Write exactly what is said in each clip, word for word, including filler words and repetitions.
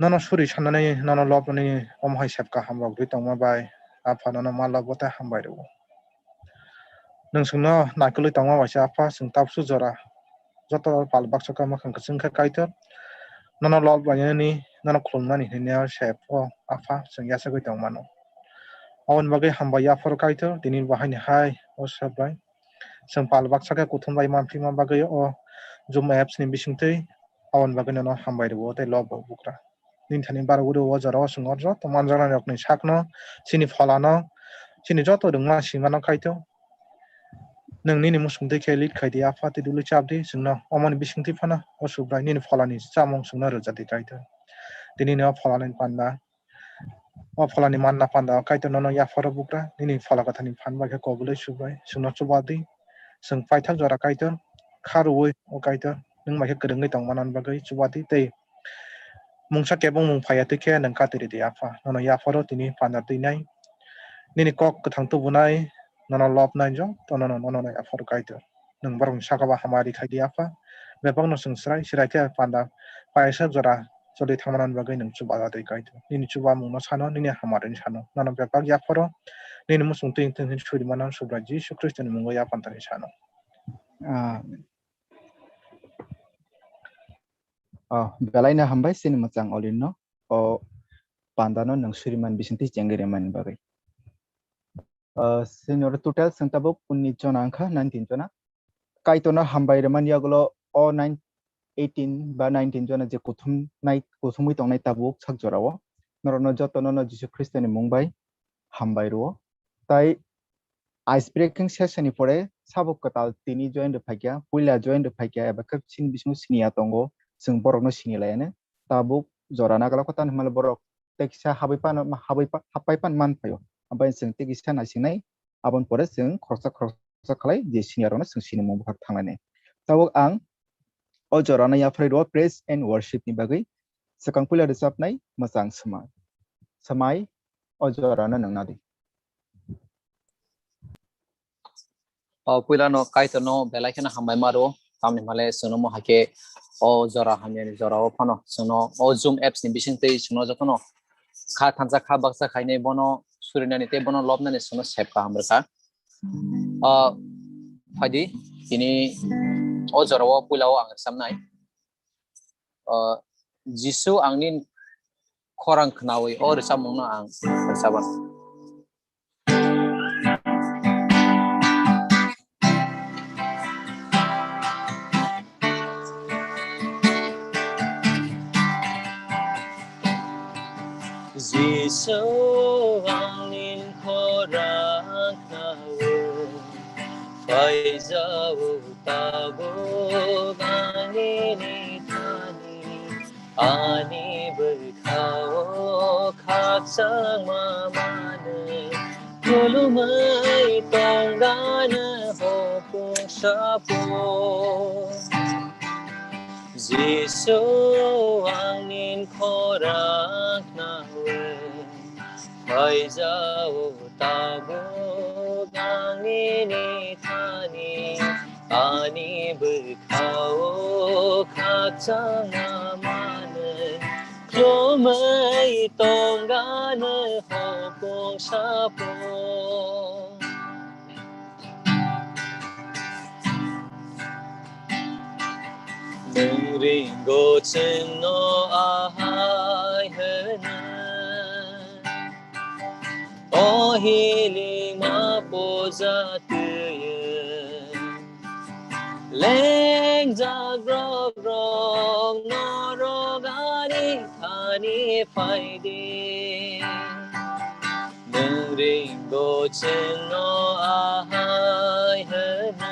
Nono suri sanani, nono lobnani omo hai sep kaham rok rwi tongma bai, Apha nono ma lobo tei hambai rwo. Nwng chwngno naikolwi tongma bai se Apha, chwng tabuksu jora joto pal baksa khe mwkhang kwchwng khe Kaitor. Nono lob lainani, nono khulumnani hwnwi sep o Apha, chwng yachagwi tongmano. Aboni bagwi hambai yapharo Kaitor, tini bo haini hai o sep bai. Chwng pal baksa khe kuthum bai manphi ma bagwi o Zoom apps ni bisingtwi aboni bagwi nono hambai rwo tei lob rok bugra. Nini thani barogwi rwo o jorao chwng o joto manjaknai rokni sakno, chini pholano, chini joto rwngma simano Kaitor. Nwng nini muchungtwi khe lead khai di Apha tei duli chap di chwngno omoni bisingtwi phano o Subrai nini pholani chamung chwngno rwja di Kaitor. Tini no pholani panda O pholani manna panda o Kaitor nono yapharo bugra, nini phola kwtharni phan bai khe kobulwi Subrai, chwngno chuba di. Chwng paithak jora Kaitor, kha rwui o Kaitor, nwng bai khe kwrwngwi tongmani bagwi chuba di tei mungsa kebengmung phaiya twi khe nwng kati ridi Apha. Nono yapharo tini panda twinai, nini kok kwthang tubunai, nono lobnai jotono nono yapharo Kaitor. Nwng borokni saka ba hamari khai di Apha. Bebakno chwng chwrai chwrai khe panda paisa jora choli thangmani bagwi nwng chuba da twi Kaitor. Nini chubamungno sano, nini hamari sano. Nono bebak yapharo, nini muchung twi twi suri mano Subrai Jisu Khristoni mungo yaphan tani sano. Amen. Oh, belaino hambai chini mwchang Olinno. O pandano nwng suriman bisingtwi chengwi rwmani bagwi. Uh, senior total chwng tabuk unnish jona wngkha, nineteen jona. Kaitorno hambai rwmani yagulo o nine, eighteen ba nineteen jona je kuthum nai, kuthumwi tongnai tabuk sak jorao. Norokno jotono no Jisu Khristoni mung bai hambai rwo. Tai ice breaking session ni pore sabo kwtal tini join rwphaikya, puila join rwphaikya, eba khe chini bisingo siniya tongo, chwng borokno sinilaiya no. Tabuk jora nagalok tani hwnmale borok tei kisa habwi pano, habwi pa-, habpai pan man phaio. Ampai chwng tei kisa naisingnai, aboni pore chwng khoroksa khoroksa khlai je senior rokno chwng sinimung bukhak thanglainai. Tabuk ang o jorano yapharwi rwo praise and worship ni bagwi swkang puila rwchapnai mwchang swmai. Swmai o jorano nwng nadi. O puilano Kaitorno belai kheno hambai ma rwo, tamni hwnmale chwngno mo hai khe o jora hamyani jorao phano chwngno o Zoom apps ni bisingtwi chwngno jotono kha thansa kha baksa khainai bono surinani tei bono lobnani chwngno sep kaham rwkha. O phaidi tini o jorao puilao ang rwchapnai. O Jisu angni khorang khnaui o rwchapmungno ang rwchapano. Jisu angni khorang khnaui, phaijao tabuk angni thani. Ani bwkhao khakchangma manwi khulumwi tongganw hopung sapo. Jisu angni khorang khnaui, phaijao tabuk angni thani, ani bwkhao khakchangma manwi khulumwi tongganw hopung sapo. Nwng ringo chwngno ahai hwnwi, o healing ma puja twiwi. Lengjak rok rok norok ani thani phaidi. Nwng ringo chwngno ahai hwnwi,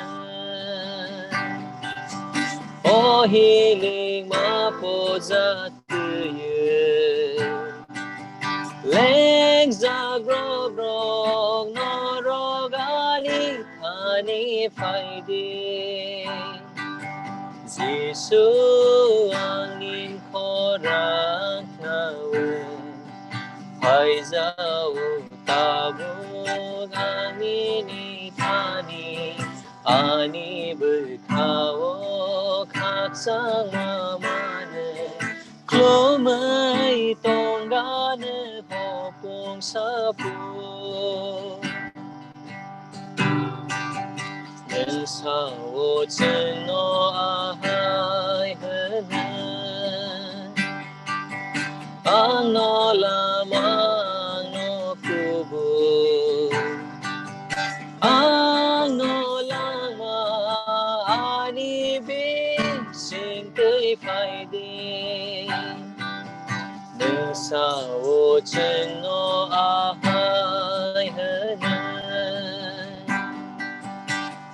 o healing ma puja twiwi. Lengjak rok rok norok ani thani phaidi. Jisu angni khorang khnaui, phaijao tabuk angni thani, ani bwkhao khakchangma manwi khulumwi tongani hopung sapu. Nwng sao chwngno ahai hwnwi, "Angno lama, angno kubur, angno lama, ani bising twi phaidi." Nwng sao chwngno ahai hwnwi,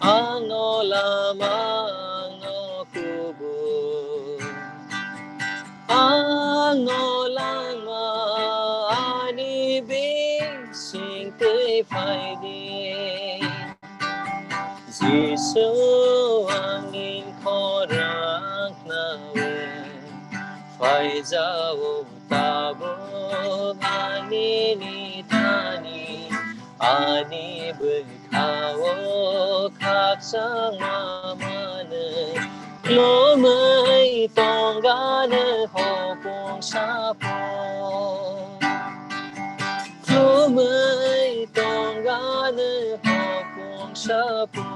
"Angno lama, angno kubur, angno langma, ani bising twi phaidi." Jisu, angni khorang khnawi phaijao tabuk, ani nini thani, ani bwkhao khakchangma manwi, khulumwi tongani hopung sapu. Khulumwi tongani hopung sapu.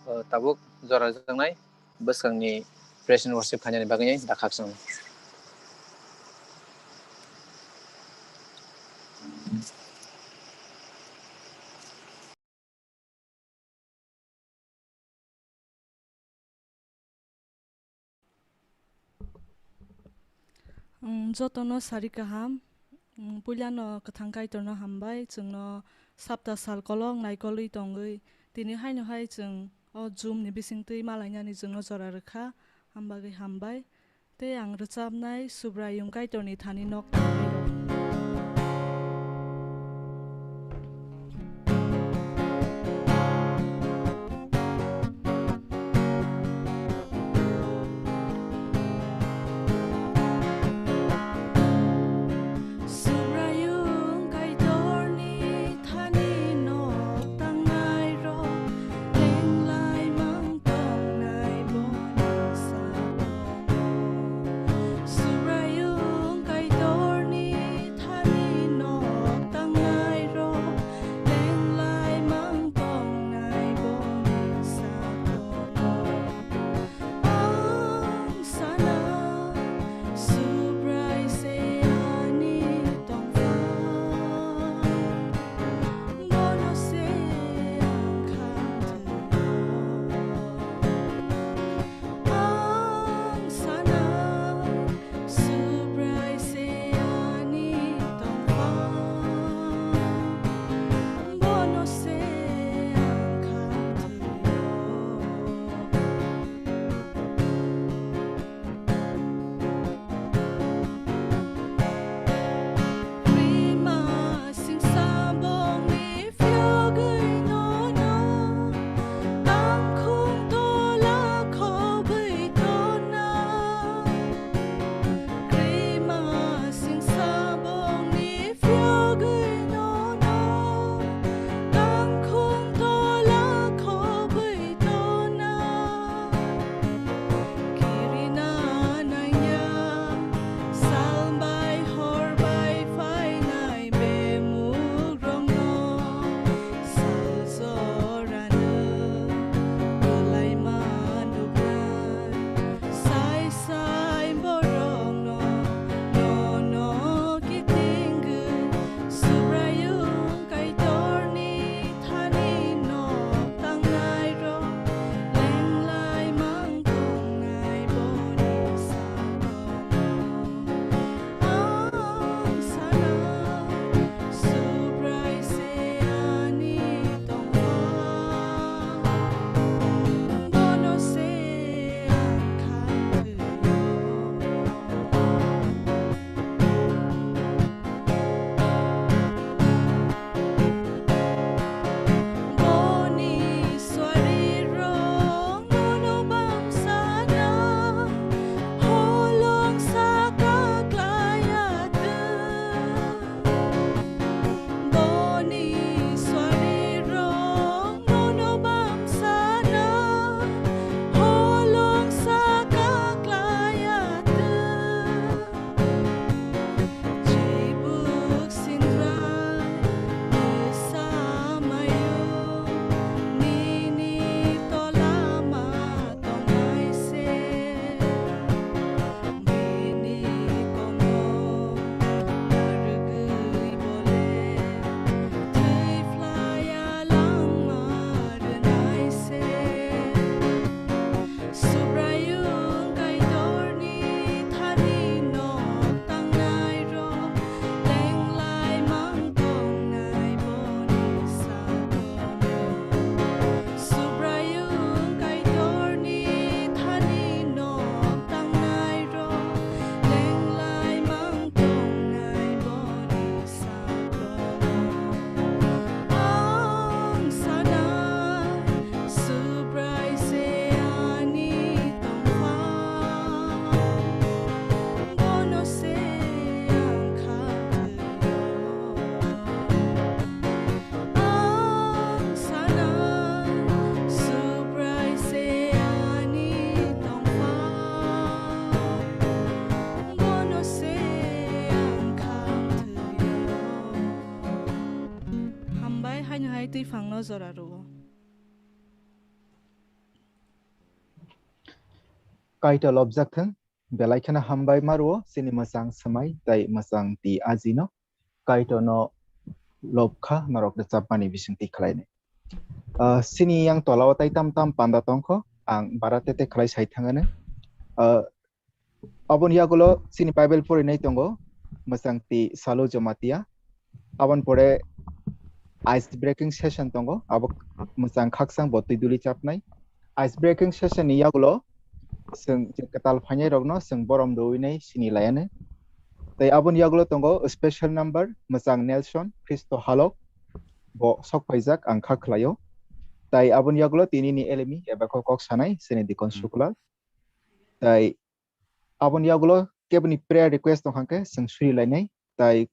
O, tabuk jora jaknai bwskangni praise and worship khainani bagwi da khakchang. Ang jotono sari kaham. Ang puilano kwthang Kaitorno hambai, chwngno sapta sal kolok naikolwi tongwi. Tini haino hai chwng o Zoom ni bisingtwi malainani chwngno jora rwkha, hambagwi hambai. Tei ang rwchapnai Subraiyung Kaitorni thani nok tangnairok. Subraiyung Kaitorni thani nok tangnairok, tenglaimang tongnai boni salo. Subraiyung Kaitorni Twi phangno jora rwo. Kaitor lobjak thung, belai kheno hambai ma rwo chini mwchang swmai tei mwchang twi ajino. Kaitorno lobkha norok rwchapmani bisingtwi khlainai. Ah, chini yang tolao tai tam tam panda tongkho, ang bara tete khlai sai thangano. Ah, Aboni yagulo chini Bible porinai tongo, mwchang twi Salo Jomatia. Aboni pore ice breaking session tongo, abo mwchang khaksang bo twi duli chapnai. Ice breaking session ni yagulo chwng, chwng kwtal phainai rokno chwng borom rwinai sini laiano. Tei aboni yagulo tongo special number mwchang Nelson Christo Halok, bo sok phaijak ang kha khlaio. Tai aboni yagulo tini ni elemi eba kok kok sanai chini Dikon Hmm. Suklal. Tai aboni yagulo keboni prayer request tong kha khe chwng suri lainai, tai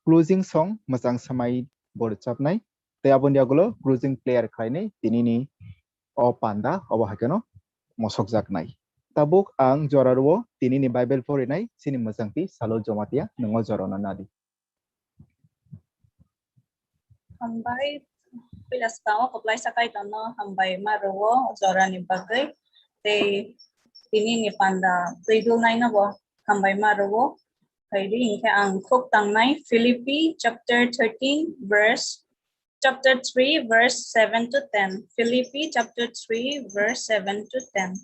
closing song mwchang swmai bo rwchapnai, tei aboni yagulo closing prayer khlainai tinini o panda obo hai kheno mosokjaknai. Tabuk ang jora rwo tinini Bible porinai chini mwchang twi Salo Jomatia, nwng o jorano nadi. Hambai, puila swkango kwplaisa Kaitorno hambai ma rwo o jorani bagwi. Tei tinini panda twi dulnaino bo hambai ma rwo. Phaidi hinkhe ang khuk tangnai Philippi chapter thirteen verse, chapter three verse seven to ten. Philippi chapter three verse seven to ten.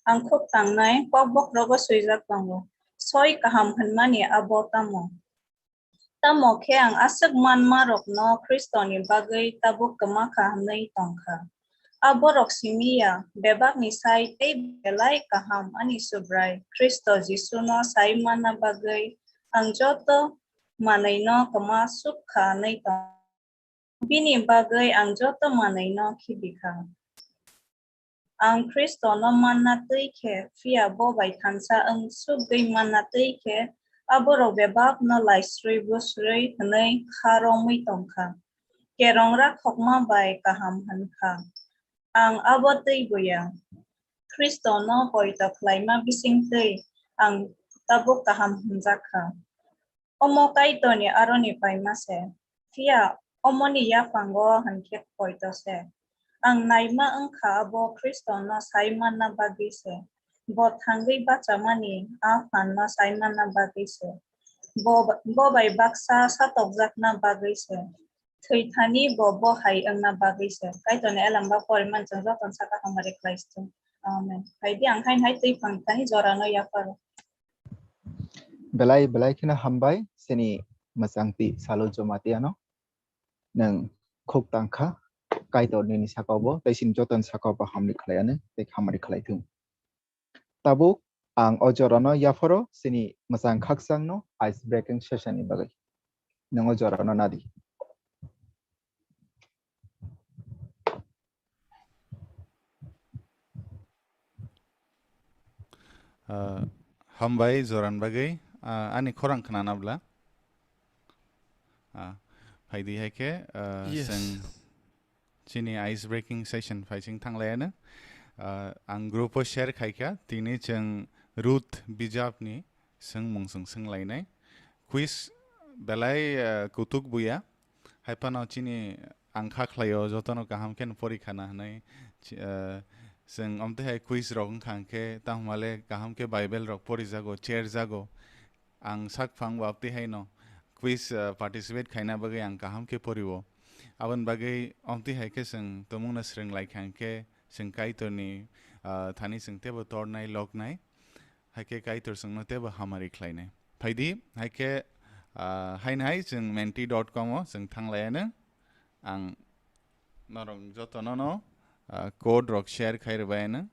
Ang khuk tangnai kokbok rogo swijak tongo. Soi kaham hwnmani abo tamo? Tamo khe ang aswk manmarokno Khristoni bagwi tabuk kwma kha hwnwi tong kha. Aborok simi ya, bebakni sai tei belai kaham ani Subrai Khristo Jisuno sai manna bagwi ang joto manwino kwma suk kha hwnwi tong. Bini bagwi ang joto manwino khibi kha. Ang Khristono manna twi khe, phiya bo bai thansa wng sugwi manna twi khe, aborok bebakno laisrwi busrwi hwnwi kha romwi tong kha. Kerong rakhokma bai kaham hwn kha. Ang abo twi buya. Khristono poito khlaima bising twi ang tabuk kaham hwnjak kha. Omo Kaitorni aroni paima se, phiya omoni yaphango hwn khe poito se. Ang naima wng kha abo Khristono sai manna bagwi se, bo thangwi bachamani a phanno sai manna bagwi se, bo, bo bai baksa satokjakna bagwi se, thwi thani bo, bo hai wngna bagwi se. Kaitorni elamba poriman chwng jotono saka hamari khlai sithung. Amen. Phaidi ang haino hai twi phang thani jorano yapharo. Belai, belai kheno hambai, chini mwchang twi Salo Jomatiano. Nwng khuk tang kha, Kaitor nini sakao bo, tei chini jotono sakao bo hamri khlaiano, tei hamari khlai thung. Tabuk ang o jorano yapharo chini mwchang khakchangno ice breaking session ni bagwi. Nwng o jorano nadi. Ah, hambai joran bagwi, ah, ani khorang khnana bla? Ah, phaidi hai khe, ah, Yes. Chwng chini ice breaking session phaising thanglaiano. Ah, ang group o share khaikha, tini chwng Ruth bijapni swngmung chwng swnglainai. Quiz belai, ah, kutuk buya. Hai phano chini ang kha khlaio, jotono kaham khe pori khana hwnwi. Chi-, ah, chwng omtwi hai quiz rok wngkha hwnkhe, tamo le kaham khe Bible rok porijago, cherjago. Ang sak phang bo amtwi haino quiz, ah, participate khaina bagwi ang kaham khe porio. Aboni bagwi amtwi hai khe chwng tumungno swrwng lai kha hwnkhe, chwng Kaitorni, ah, thani chwng teibo tornai, loknai. Hai khe Kaitor chwngno teibo hamari khlainai. Phaidi, hai khe, ah, haino hai chwng menti dot com o chwng thanglaiano. Ang norok jotono no, ah, code rok share khai rwbaino.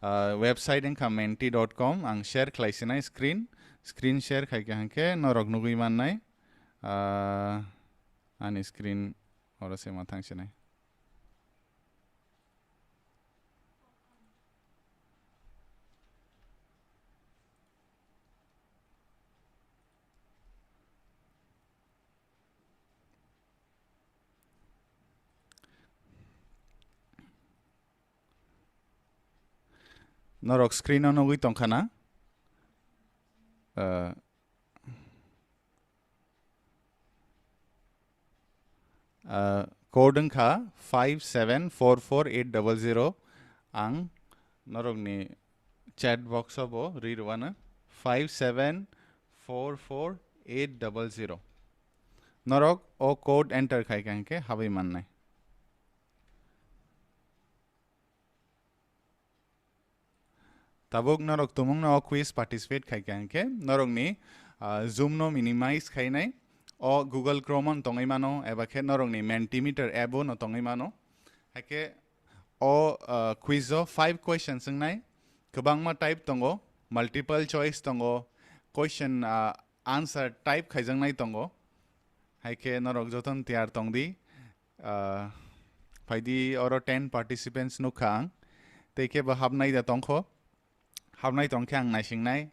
Ah, website wngkha menti dot com, ang share khlai sinai screen, screen share khai kha hwnkhe norok nugwi mannai, ah, ani screen oro se ma thang sinai. Norok screen o nugwi tongkha na? Ah, Ah, code wngkha five seven four four eight double zero. Ang norokni chat box o bo ri rwano, five seven four four eight double zero. Norok o code enter khai kha hwnkhe habwi mannai. Tabuk norok tumungno o quiz participate khai kha hwnkhe norokni, ah, Zoom no minimize khainai, o Google Chrome on tongwi mano, eba khe norokni Mentimeter app o no tongwi mano. Haikhe o, ah, quiz o five questions wngnai, kwbangma type tongo, multiple choice tongo, question, ah, answer type khaijaknai tongo. Haikhe norok jotono tiyar tongdi. Ah, phaidi oro ten participants nukha ang. Tei khe bo hapnai da tongkho. Hapnai tongkhe ang naisingnai.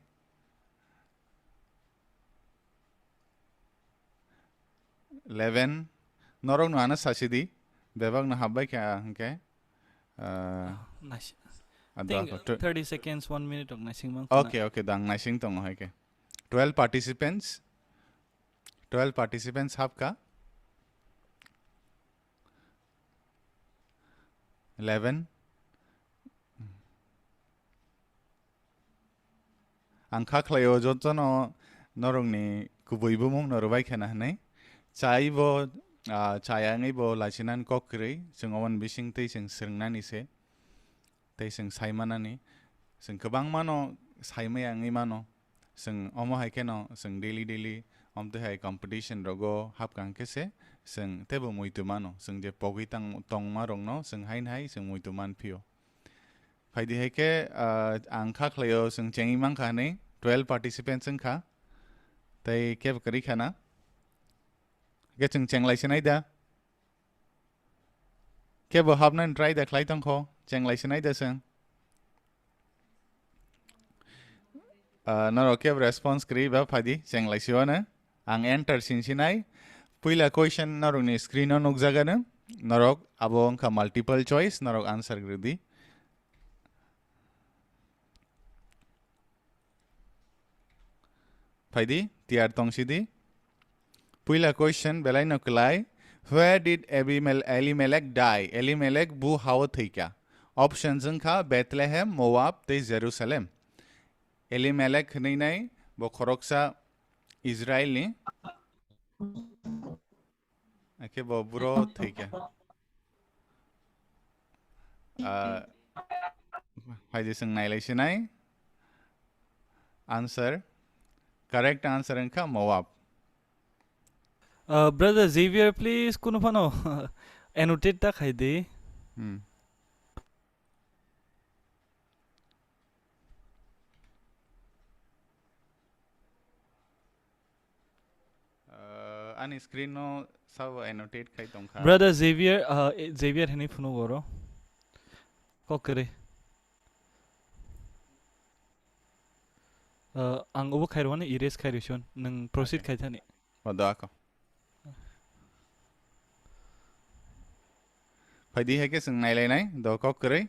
Eleven. Norokno ano sasidi. Bebakno hapbai kha hwnkhe. Ah, Nasi- ado think ako tw- thirty seconds, one minute rok naising mang khna. Okay, okay, dang naising tongo hai khe. Twelve participants. Twelve participants hapkha. Eleven. Ang kha khlaio jotono norokni kubui bumung no rwbai khana hwnwi. Chai bo, ah, chaya wngwi bo lachina kok kwrwi, chwng oboni bising twi chwng swrwngnani se. Tei chwng sai manani, chwng kwbangmano saimaya wngwi mano. Chwng omo hai kheno chwng daily daily omtwi hai competition rogo hapkang khe se chwng teibo muitu mano. Chwng je pogwi tang-, tongma rokno chwng haino hai chwng muitu man phio. Phaidi hai khe, ah, ang kha khlaio chwng chengwi mankha hwnwi twelve participants wngkha. Tei kebo kwrwi khana. Hwnkhe chwng chenglai sinai da. Kebo hapnani try da khlai tongkho, chenglai sinai da chwng. Ah, norok kebo response kwrwi ba phaidi, chenglai siwano. Ang enter sin sinai. Puila question norokni screen o nukjagano. Norok abo wngkha multiple choice, norok answer kwrwdi. Phaidi, tiyar tong sidi. Puila question belaino kwlai. Where did Abimelech, Elimelech die? Elimelech bu hao thwikha? Options wngkha Bethlehem, Moab tei Jerusalem. Elimelech hwnwi nai bo khoroksa Israelni. Akhe bo buro thwikha. Ah, phaidi chwng nailai sinai. Answer. Correct answer wngkha Moab. Uh, brother Xavier, please, kuno phano annotate ta khai di. Hmm. Uh, ani screen no sabo annotate khai tongkha. Brother Xavier, uh, e, Xavier hini phunuk oro. Kok kwrwi. Uh, ang obo khairwani erase khairwi son. Nang proceed Okay. Khai thani. O do ako. Phaidi hai khe chwng nailainai, do kok kwrwi.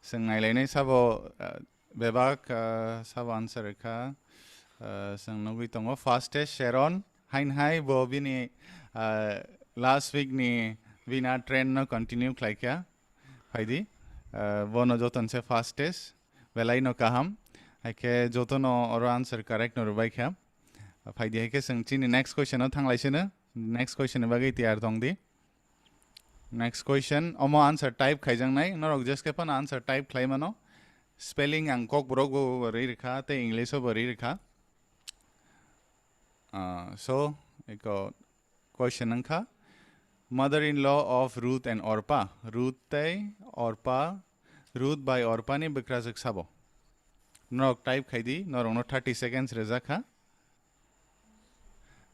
Chwng nailainai sabo, ah, bebak, ah, sabo answer rwkha. Ah, chwng nugwi tongo fastest Sharon. Hain hai bo bini, ah, last week ni bini a trend no continue khlaikha. Phaidi, ah, bono joton se fastest. Belai no kaham. Hai khe jotono oro answer correct no rwbai kha. Phaidi hai khe chwng chini next question o thanglaisino. Next question ni bagwi tiyar tongdi. Next question, omo answer type khaijaknai. Norok jeske phano answer type khlai mano. Spelling ang Kokborok bo ri rwkha tei English o bo ri rwkha. Ah, so, eko question wngkha, mother-in-law of Ruth and Orpah. Ruth tei Orpah, Ruth bai Orpah ni bwkrajwk sabo. Norok type khai di, norokno thirty seconds rwjak kha.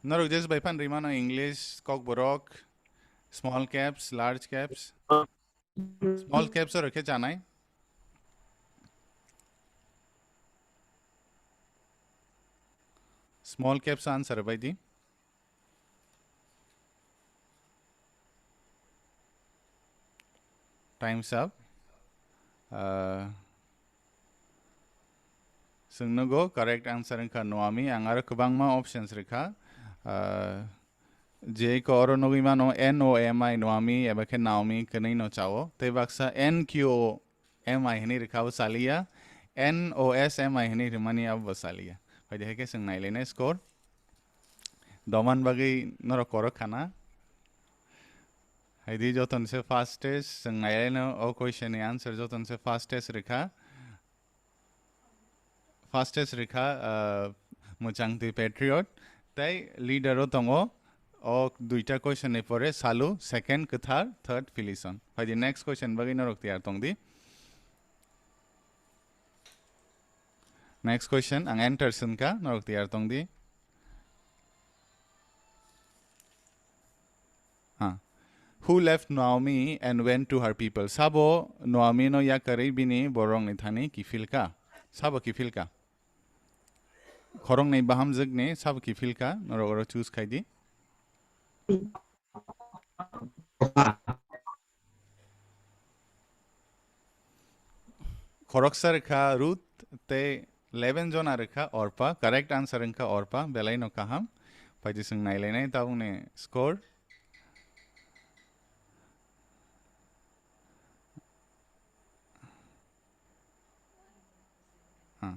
Norok jes bai phan rimano English, Kokborok, small caps, large caps. Small caps oro khe chanai. Small caps answer bai di. Time's up. Uh, chwng nugo correct answer wngkha Naomi. Ang aro kwbangma options rwkha. Uh, Jei ko oro nugwi mano N O M I Noami eba khe Naomi kwnwi no chao. Tei baksa N Q O M I hinwi rwkha abo chaliya. N O S M I hinwi rwmani abo bo chaliya. Phaidi hai khe chwng nailainai score. Doman bagwi norok korok khana. Haidi joton se fastest, chwng nailaino o question ni answer joton se fastest rwkha. Fastest rwkha, uh, Mwchangtwi Patriot. Tei leader o tongo, o duita question ni pore Salu, second Kwthar, third Filison. Phaidi next question bagwi norok tiyar tong di. Next question, ang enter swngkha, norok tiyar tong di. Ha. Who left Naomi and went to her people? Sabo Naomi no yakarwi bini borokni thani kiphilka? Sabo kiphilka? Khoroknwi bahamjwkni sabo kiphilka? Norok oro choose khai di. Khoroksa rwkha Ruth tei eleven jona rwkha Orpa. Correct answer wngkha Orpa. Belai no kaham. Phaidi chwng nailainai tabukni score. Ah.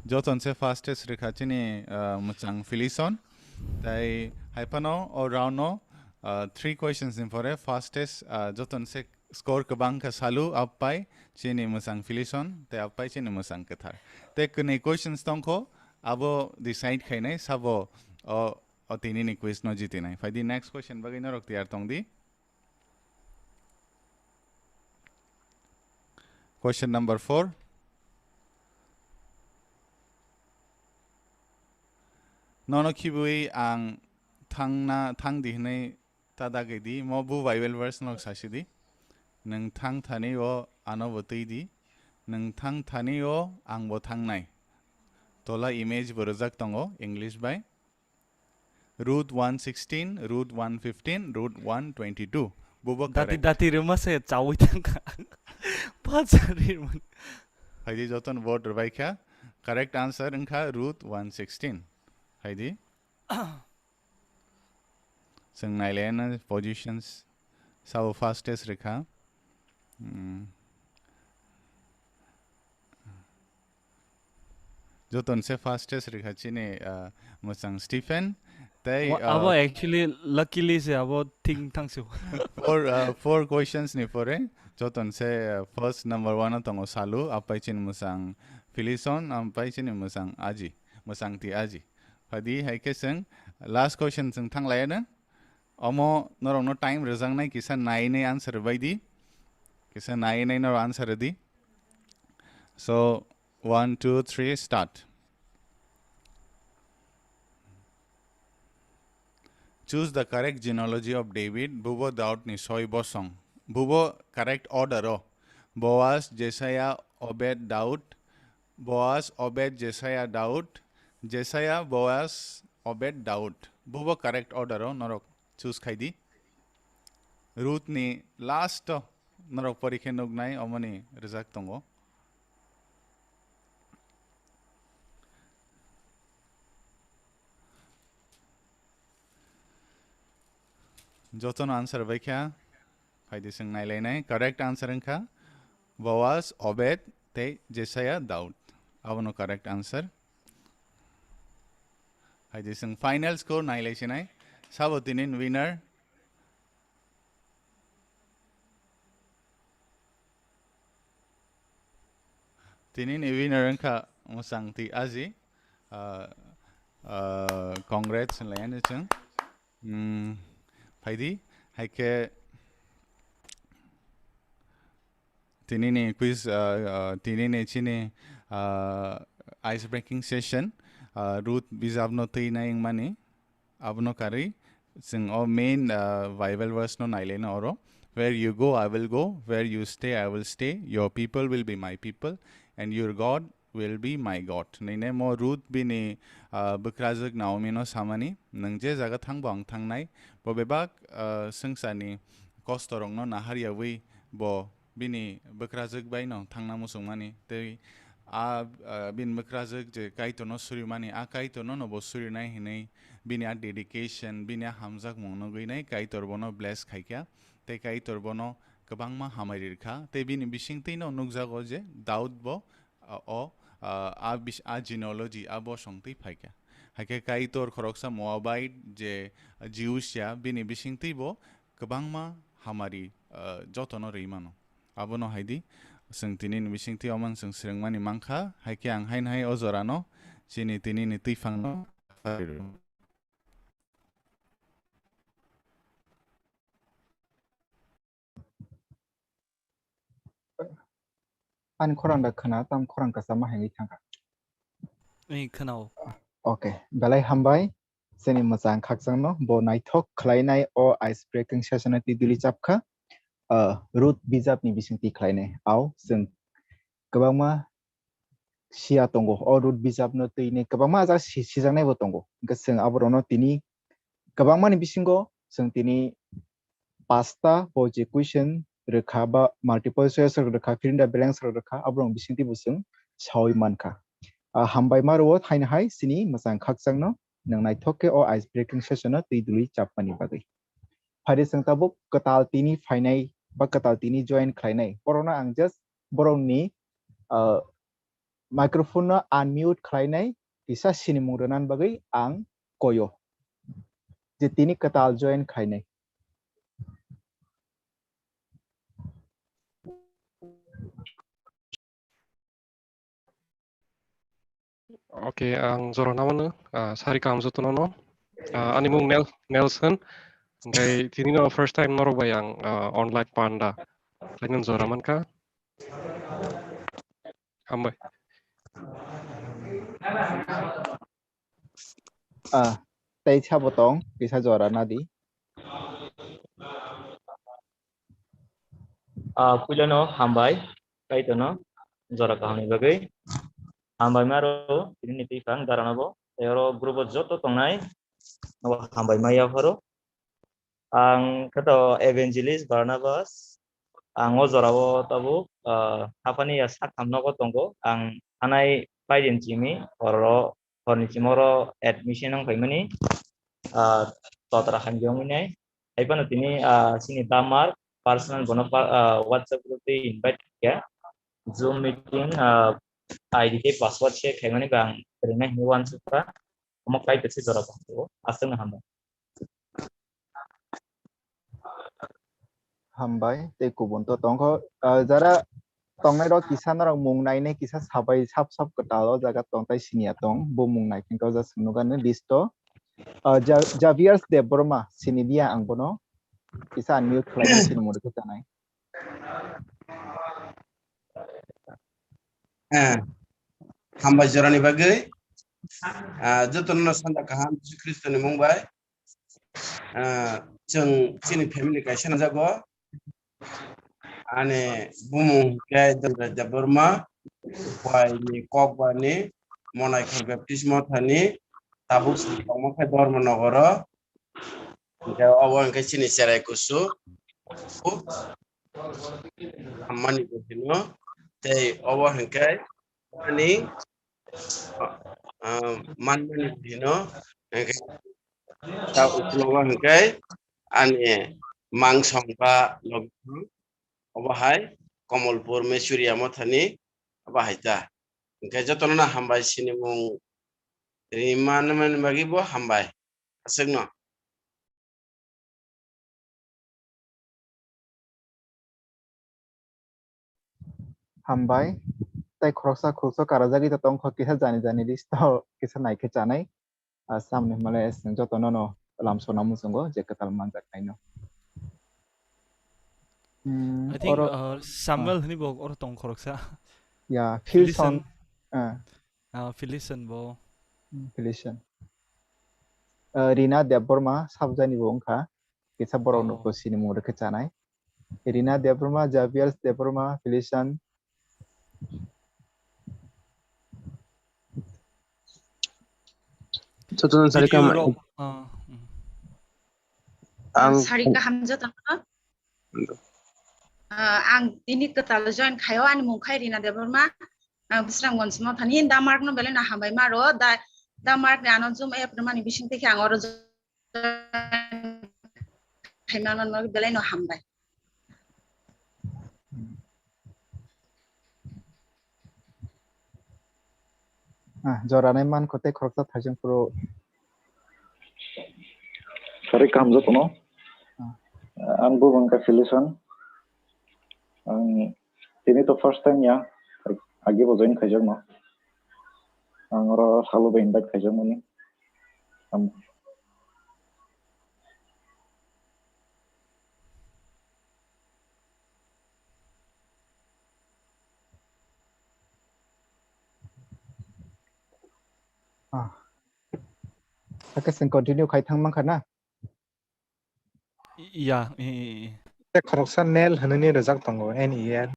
Joton se fastest rwkha chini, ah, Mwchang Filison. Tei hai phano o round no, ah, three questions ni pore fastest, ah, joton se score kwbang kha Salu, apai chini Mwchang Filison, tei apai chini Mwchang Kwthar. Tei kwnwi questions tongkho, abo decide khainai sabo o, o tini ni quiz no jitinai. Phaidi next question bagwi norok tiyar tong di. Question number four. Nono khibui ang thangna, thang di hwnwi ta dagwi di, mo bu Bible verse no sasi di. Nwng thang thani o ano bo twi di. Nwng thang thani o ang bo thangnai. Tola image bo rwjak tongo English bai. Ruth one sixteen, Ruth one fifteen, Ruth one twenty-two. Bubo Dati correct. Dati rwma se chawi thangkha. Pachari rwma. Haidi joton vote rwbaikha. Correct answer wngkha Ruth one sixteen. Haidi. Chwng nailaina positions. Sabo fastest rwkha. Hmm. Joton se fastest rwkha chini, ah, Mwchang Stephen. Tei, Wa-, ah, abo actually luckily se abo thing thang se. Four, ah, four questions ni pore joton se, ah, first number one o tongo Salu, apai chini Mwchang Filison, apai chini Mwchang Aji, Mwchang Ti Aji. Phadi hai khe chwng last question chwng thang lai nang. Omo norokno time rwjaknai kisa nainai answer rwbai di. Kisa nainai norok answer rwdi. So, one, two, three, start. Choose the correct genealogy of David. Bubo Daud ni soi bosong. Bubo correct order o. Boaz, Jesaiah, Obed, Daud. Boaz, Obed, Jesaiah, Daud. Jesaiah, Boaz, Obed, Daud. Bubo correct order o norok choose khai di. Ruth ni last o norok pori khe nuknai omoni rwjak tongo. Jotono answer bai kha. Phaidi chwng nailainai. Correct answer wngkha Boaz, Obed, tei Jesaiah, Daud. Abono correct answer. Phaidi chwng final score nailaisinai. Sabo tinin winner? Tinin winner wngkha Mwchang Ti Aji. Ah, ah, congrats hinlaiani chwng. Hmm, phaidi, hai khe tinini quiz, ah, ah, tinini chini, ah, ice breaking session, ah, Ruth bijapno twi nai wngmani, abono karwi chwng o main, ah, Bible verse no nailaina oro, "Where you go, I will go, where you stay, I will stay, your people will be my people, and your God will be my God." Nini mo Ruth bini, ah, bwkrajwk Naomi no samani, "Nwng je jaga thang bo ang thangnai." Bo bebak, ah, swngcharni kosto rokno nahar yawi bo bini bwkrajwk bai no thangna muchungmani. Tei a, a, bini mwkrajwk je Kaitorno surimani, a Kaitorno no bo surinai hinwi bini a dedication, bini a hamjakmung nugwi nai Kaitor bono bless khaikha. Tei Kaitor bono kwbangma hamari rwkha. Tei bini bisingtwino nukjago je Daud bo, a, o, a, a bis-, a genealogy, a bosong twi phaikha. Haikhe Kaitor khoroksa Moabite je Jews ya, bini bisingtwi bo kwbangma hamari, ah, jotono rwi mano. Abono hai di, chwng tini ni bisingtwi omo chwng swrwngmani mankha, hai khe ang haino hai o jorano chini tini ni twiphangno Ani khorang da khna, tam khorang kwchama hai wngwi thangkha. Ei, khna-o. Okay, belai hambai. Chini mwchang khakchangno bo naithok khlainai o ice breaking session-o twi duli chapkha. Ah, Ruth bijapni bisingtwi khlainai. Ao chwng kwbangma siya tongo. O Ruth bijapno twi ni kwbangma ajak si-, sijaknai bo tongo. Hwnkhe chwng aborokno tini kwbangmani bisingo chwng tini pasta bo je question rwkha ba multiple choice rok rwkha, fill in the blanks rok rwkha, aborok bisingtwi bo chwng saui mankha. Ah, hambai ma rwo thaino hai chini mwchang khakchangno nwng naithok khe o ice breaking session-o twi duli chapmani bagwi. Phari chwng tabuk kwtal tini phainai ba kwtal tini join khlainai. Borokno ang just borokni, ah, microphone-no unmute khlainai kisa sinimung rwnan bagwi ang koyo. Je tini kwtal join khlainai. Okay, ang jora namano, ah, sari kaham jotono no. Ah, ani mung Nel-, Nelson. Hingkai tini no first time norok bai ang, ah, online panda. Laingan jora mankha. Hambai. Ah, tei sabo tong, kisa jora nadi. Ah, puilano hambai, kaitono jora kahamni bagwi. Hambai maro, tini ni twiphang darano bo, tei oro group o joto tongnai, nobo hambai maya pharo. Ang khe to Evangelist Barnabas. Ang o jorao tabuk, ah, haphani ya saktham nogo tongo. Ang anai paidin chimi oro horni chimoro admission wng phaimani, ah, totra hamjongwi nai. Hai phano tini, ah, chini Damar personal bono pa-, ah, WhatsApp group twi invite kha. Zoom meeting, ah, I D tei password share khaimani bo ang rinai hinwi uansukha. Omo kaitor se jora tongkho. Aswkno hambai. Hambai, tei kubun to tongkho. Ah, jara tongnai rok kisa norok mung nainai kisa sabai sap sap kwtal o jaga tong tai siniya tong. Bo mung nai khe o jaga swng nukha nw list o. Ah, Ja-, Javier Debbarma sini dia ang bono. Kisa unmute khlai nai sini mung rwkhe chanai. Eh, hambai jorani bagwi. Ah, jotono sanda kaham Jisu Khristo ni mung bai. Ah, chwng chini family kaisa jago. Ani bumung hwnkhe Dhanraj Debbarma, Khwaini Kokbani, Monaikhor Baptist Mothani, tabuk tongma khe Dharmanagaro. Hwnkhe obo hwnkhe chini cherai kusu. Ammani bo hino. Tei obo hwnkhe ani, ah, manmani bo hino. Hwnkhe ta uklogo hwnkhe ani mangsong ba logi obo hai Komolpur Mesuria Mothani obo hai ta. Hwnkhe jotono no hambai sinimung rimani bagwi bo hambai. Aswkno. Hambai. Tei khoroksa khoroksa karajagwi to tongkho, kisa jani jani list o kisa naikhe chanai. Ah, samni hwnmale chwng jotono no lamsona muchungo je kwtal manjaknaino. Hmm, I think, oro, uh, Samuel ah, hwnwi bo oro tong khoroksa. Ya, Philson. Philison. Ah. Ah, Philison bo. Hmm, Philison. Ah, Rina Debbarma, Sabjani bo wngkha. Kisa borok oh. Nokho sinimung rwkhe chanai. Rina Debbarma, Javier Debbarma, Philison. Jotono sari video kam rok, ah, mm. Ang sari kaham jotono. Ah, ang tini kwtal join khaio, ani mung khai Rina Debbarma. Ang Bisramganj Mothani, da Mark no belai no hambai maro, da, da Mark ni ano Zoom app rwmani bising twi khe ang oro khaimano no belai no hambai. Ah, jora nai man ko tei khoroksa thaijwng phuru. Sari kaham jotono. Ah. Ang bo wngkha Solution. Ang tini to first time ya, agi bo join khaijakno. Ang oro salo bai invite khaijakmani. Am- Ah. Hakhe chwng continue khai thang mankha na? Ya, i, i, i. Tei khoroksa Nel hwnwi rwjak tongo, N E L.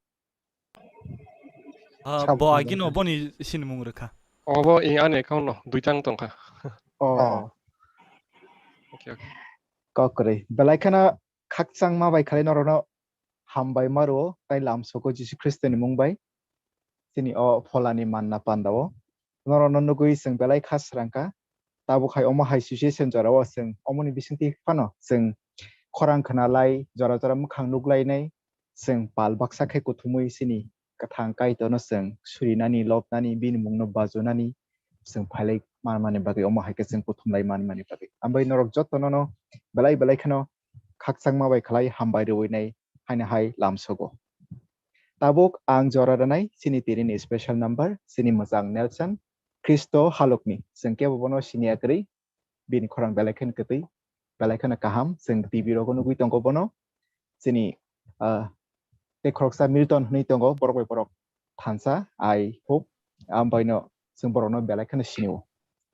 Ah, sabo bo hwnwi agino rwkha. Boni sinimung rwkha. Obo i ani account no duitang tongkha. Oh. Oh. Okay, okay. Kok kwrwi. Belai kheno khakchangma bai khlai norokno hambai ma rwo, tei lamsoko Jisu Khristoni mung bai chini o pholani manna pandao. Norokno nugwi chwng belai kha srangkha. Tabuk hai omo hai situation jorao chwng omoni bisingtwi phano chwng khorang khwnalai, jora jora mwkhang nuklainai, chwng pal baksa khe kuthumwi chini kwthang Kaitorno chwng surinani, lobnani, bini mungno bajunani chwng phailai manmani bagwi, omo hai khe chwng kuthumlai manmani bagwi. Ambai norok jotono no belai belai kheno khakchangma bai khlai hambai rwui nai haino hai lamsogo. Tabuk ang jora rwnai chini tinini special number, chini mwchang Nelson, Khristo halokni. Chwng kebo bono siniya kwrwi, bini khorang belai kheno kwtwi, belai kheno kaham. Chwng T V rogo nugwi tongo bono. Chini, ah, tei khoroksa Milton hwnwi tongo, borok bai borok thansa, I hope. Ambaino chwng borokno belai kheno sinio.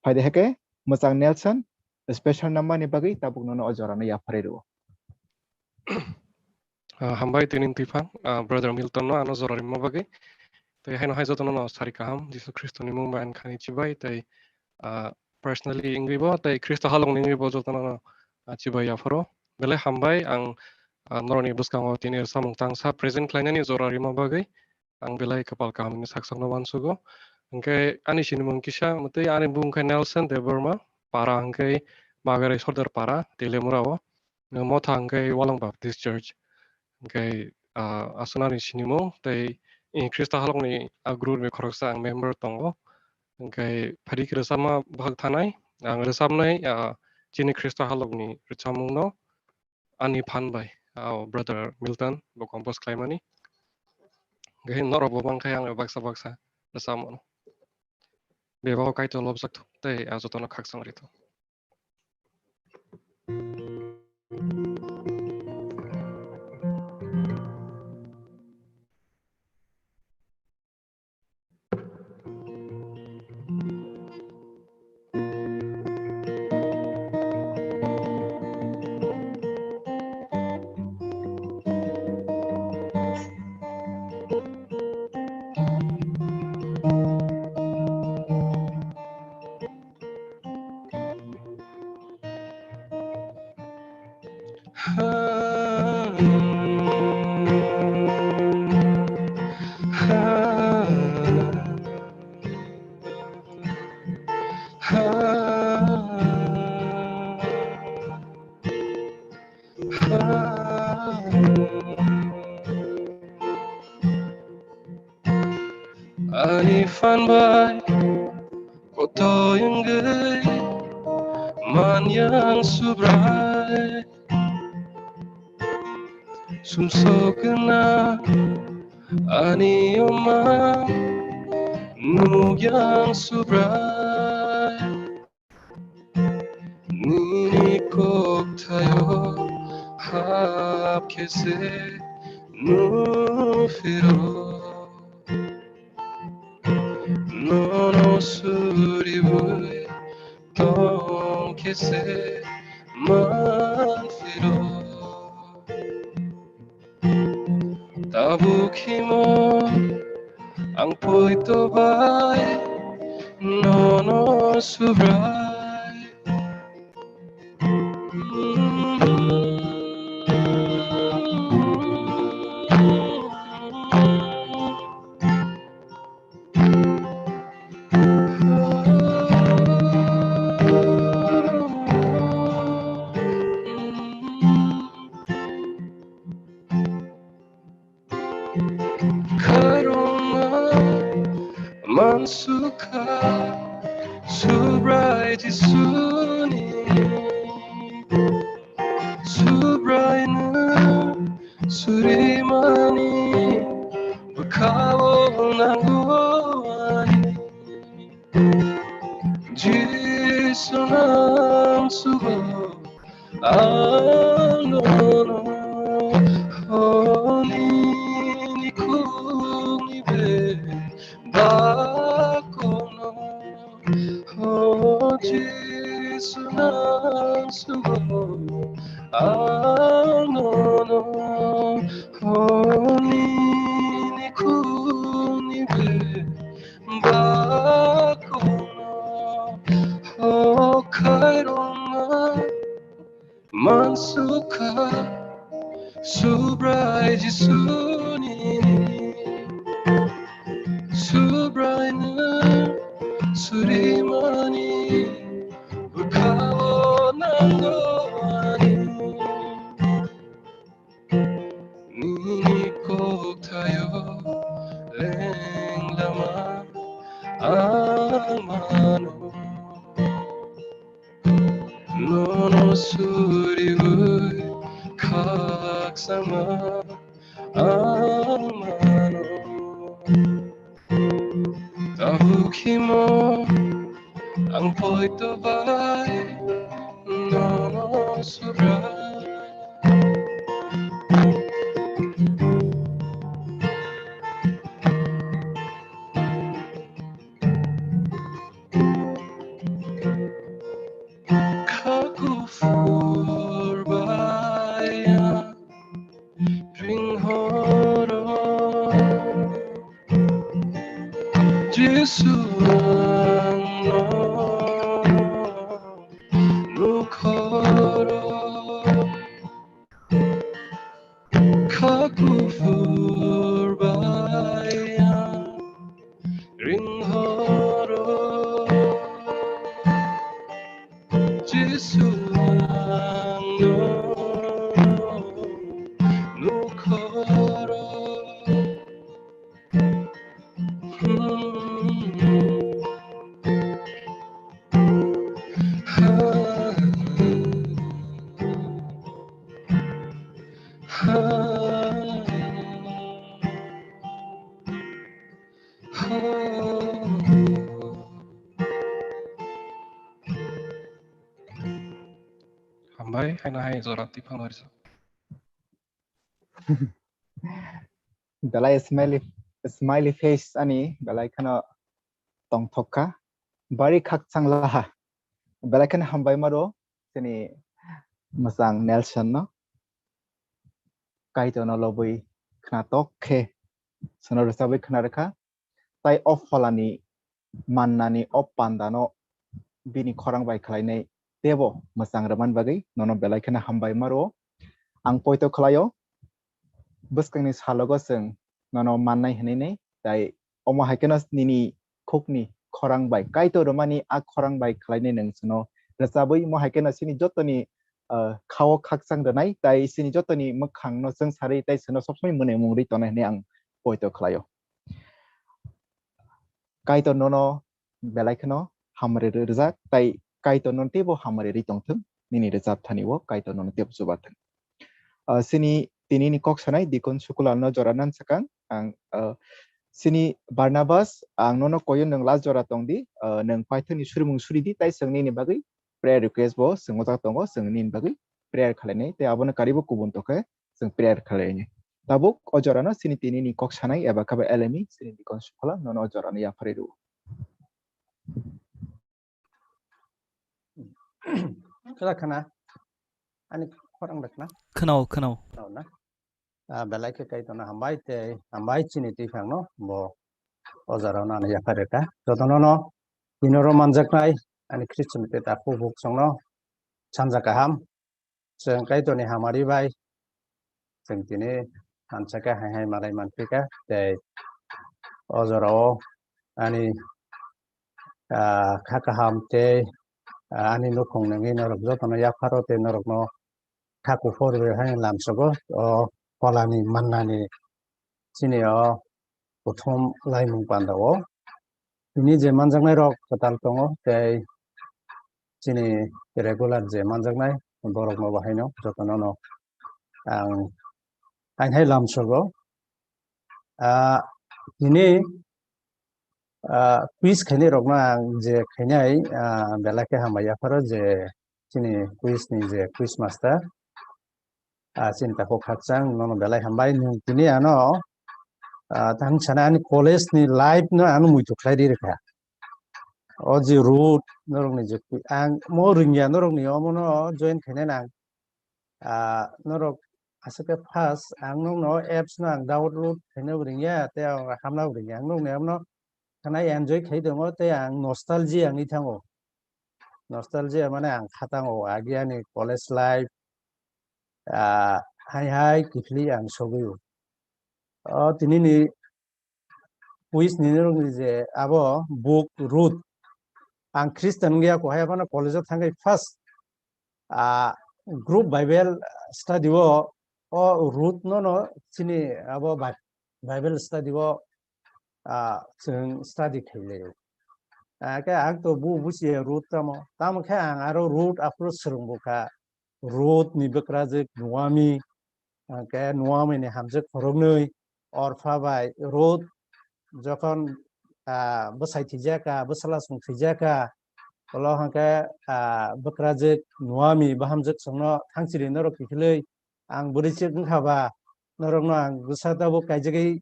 Phaidi hake, mwchang Nelson, special number ni bagwi tabuk nono o jorano yapharwi rwo. Ah, hambai tini twiphang, ah, Brother Milton no ano jora rima bagwi. Tei haino hai jotono no sari kaham, Jisu Khristo ni mung bai ani khani chibai, tei, ah, personally wngwi bo, tei Khristo halok ni wngwi bo jotono no, ah, chibai yapharo. Belai hambai ang, ah, norokni bwskango tini samung tangsa present khlainani jora rima bagwi. Ang belai kwpal kaham ni saksakno uansugo. Hwnkhe ani sinimung kisa, mwtwi ani bumung khe Nelson Debbarma, para hwnkhe Magarai Sordar para, Telemura o. Motha hwnkhe Walong Baptist Church. Hwnkhe, ah, aswk ani sinimung, tei, eh, Khrista halokni a group ni khoroksa ang member tongo. Hwnkhe phaidi khe rwchapma bwkhak thanai, ang rwchapnai, ah, chini Khrista halokni rwchapmungno ani phan bai, ah, Brother Milton bo compose khlaimani. Hwnkhe norok bo mankhe ang baksa baksa rwchapmano. Bebak Kaitor lobjak thung tei, ah, jotono khakchang rithung. Ani phan bai koto wngwi manyang Subrai, sumsok gwnang ani oma nukyang Subrai. Nini kokthaio hap khe se nuphiro, nono suriwi tong khe se manphiro. Tabuk himo ang poito bai nono Subrai. Sukha Subrai Jisuni Subraino surimani bwkhao nango ani. Jisu nang sugo ang nono honi ni khungni be bakono. O Jisu nang sugo ang nono honi ni khungni be bakono. O khairong Mansukha Subrai Jisuni Subraino surimani bwkhao nango ani. Nini kokthaio lenglama ang mano. Nono suriwi khakchangma ang mano. Tabuk himo ang poito bai nono sura. Kha kuphur bai ang ring horo, Jisu ang no nuk horo. Kha kuphur bai ang ring horo, Jisu ang no nuk horo. Hambai, haino hai jora twi phano risa. Belai smiley, smiley face ani belai kheno tongthok kha. Bari khakchang laha. Belai kheno hambai maro chini mwchang Nelson no. Kaitor no lobwi khnatok khe sono rwchabwi khna rwkha. Tai o pholani mannani o pandano bini khorang bai khlainai teibo mwchang rwmani bagwi nono belai kheno hambai maro. Ang poito khlaio, bwskangni salogo chwng nono mannai hwnwi nai, tai omo hai kheno nini khukni khorang bai Kaitor rwmani a khorang bai khlainai nwng chwngno rwchabwi mo hai kheno chini jotoni, ah, khao khakchang rwnai, tai chini jotoni mwkhangno chwng sarwi tai chwngno sobsomoi mwnwi mung rwi tongnai hwnwi ang poito khlaio. Kaitor nono belai kheno hamari ri-, rijak, tai Kaitor nono teibo hamari ri tongthwng, nini rwchap thani o Kaitor nono teibo chubathwng. Ah, chini tini ni kok sanai Deacon Sukulal no jora nan sakang, ang, ah, chini Barnabas, ang nono koyo nwng last jora tong di, ah, nwng paithak ni surimung suri di, tai chwng nini bagwi prayer request bo chwng ojak tongo, chwng nini bagwi prayer khlainai, tei abono karibo kubun tokhe chwng prayer khlainai. Tabuk o jorano chini tini ni kok sanai eba khe ba L M E chini Deacon Sukulal nono o jorano yapharwi rwo. Khela khana? Ani khorang da khana? Khwnao, khwnao. Khwnao na? Ah, belai khe Kaitorno hambai tei hambai chini twiphangno bo o jorano ano yapharwi rwkha. Jotono no tini oro manjaknai ani Khristian tei takhuk bukhuk chwngno sanja kaham. Chwng Kaitorni hamari bai chwng tini thansa khe hai hai manai manphi kha, tei o jorao ani, ah, kha kaham tei, ah, ani nukhung nungwi norok jotono yapharo tei norokno kha kuphur rwui hai lamsogo o pholani mannani chini o kuthum laimung pandao. Tini je manjaknai rok kwtal tongo, tei chini regular je manjaknai borok no bahai no joto no no ang hainhai lamsogo. Ah, tini, ah, quiz khainai rok no ang je khainai, ah, belai khe hambai yapharo je chini quiz ni je quiz master, ah, chini takhuk khakchang nono belai hambai nwng tini ano, ah, tang sana ani college ni life no ano muitu khlai ri rikha. O je root norok ni je quiz ang mo ringya norok ni omo no join khainai nang. Ah, norok aswk khe first ang nokno apps no ang download khaina bo ringya, tei ang hamna bo ringya. Ang nokni amno khana enjoy khai tongo, tei ang nostalgia wngwi thango. Nostalgia mane ang kha tango, agi ani college life, ah, hai hai kiphilwi ang sogwi o. O tini ni quiz ni norokni je abo book Ruth. Ang Christian wngya ko hai phano college o thangwi first, ah, group Bible study o, o Ruth no no chini abo Bi-, Bible study o, ah, chwng study khailai. Ah, khe ang to bu buchi Ruth tamo. Tamo khe ang aro Ruth aphuru swrwng bukha. Ruth ni bwkrajwk Naomi, hwnkhe Naomi ni hamjwk khoroknwi Orpha bai Ruth jokhon, ah, bwsai thwijaka, bwsala song thwijaka, ulo hwnkhe, ah, bwkrajwk Naomi bahamjwk songno thangchiri norok kiphilwi ang bwrwichwk wngkha ba norokno ang bwsa tabuk kaijagwi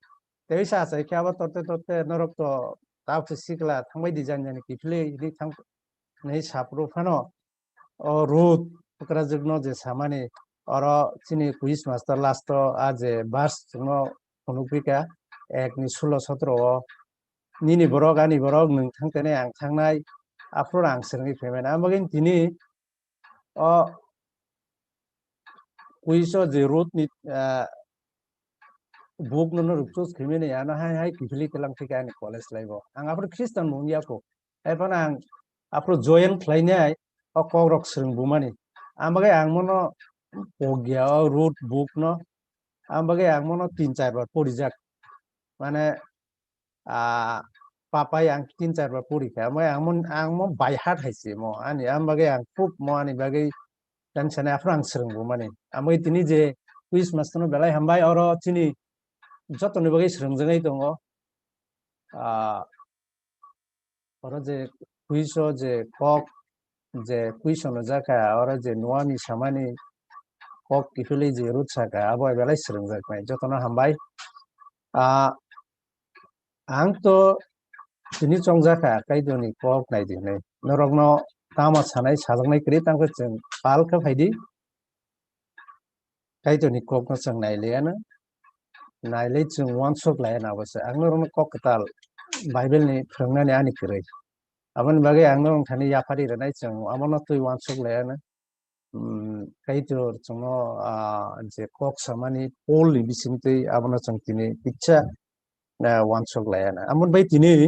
teisa achai khe abo torte torte norok to tabuk se sikla thangbai di jani jani kiphilwi hinwi thang hinwi saphuru phano. O Ruth bwkrajwkno je samani, oro chini quiz master last o a je verse chwngno phunukphi kha, ek ni sulo sotro o, "Nini borok, ani borok, nwng thang tenai ang thangnai, aphuru ang swrwngwi phaimani." Amo bagwi tini o quiz o je Ruth ni, ah, book no norok choose khaimani, ano hai hai kiphilwi twlang thika ani college life o. Ang aphuru Christian bo wngya kho. Hai phano ang aphuru join khlainai o kok rok swrwng bumani. Ang bagwi ang mono pogya o Ruth book no. Ang bagwi ang mono tin char bar porijak. Mane, ah, papai ang tin char bar pori kha. Ang bagwi ang mon-, ang mo by heart hai se mo. Ani, ang bagwi ang khub mo ani bagwi tang sanai aphuru ang swrwng bumani. Ang bagwi tini je quiz master no belai hambai oro chini jotoni bagwi swrwngjaknai tongo. Ah, oro je quiz o je kok, je quiz ono jakha, oro je Naomi samani kok kiphilwi je Ruth sakha, abo belai swrwngjaknai. Jotono hambai. Ah, ang to tini chongjakha, Kaitorni kok nai di hinwi. Norokno tamo sanai, sajaknai kwrwi, tangkhe chwng pal khe phaidi. Kaitorni kokno chwng nailaiano, nailai chwng uansuk laiano abo se. Ang norokno kok kwtal Bible ni phwrwngnani ani kwrwi. Aboni bagwi ang norok thani yaphari rwnai chwng abono twi uansuk laiano. Hmm, Kaitor chwngno, ah, je kok samani Paul ni bisingtwi abono chwng tini kisa, ah, uansuk laiano. Aboni bai tini,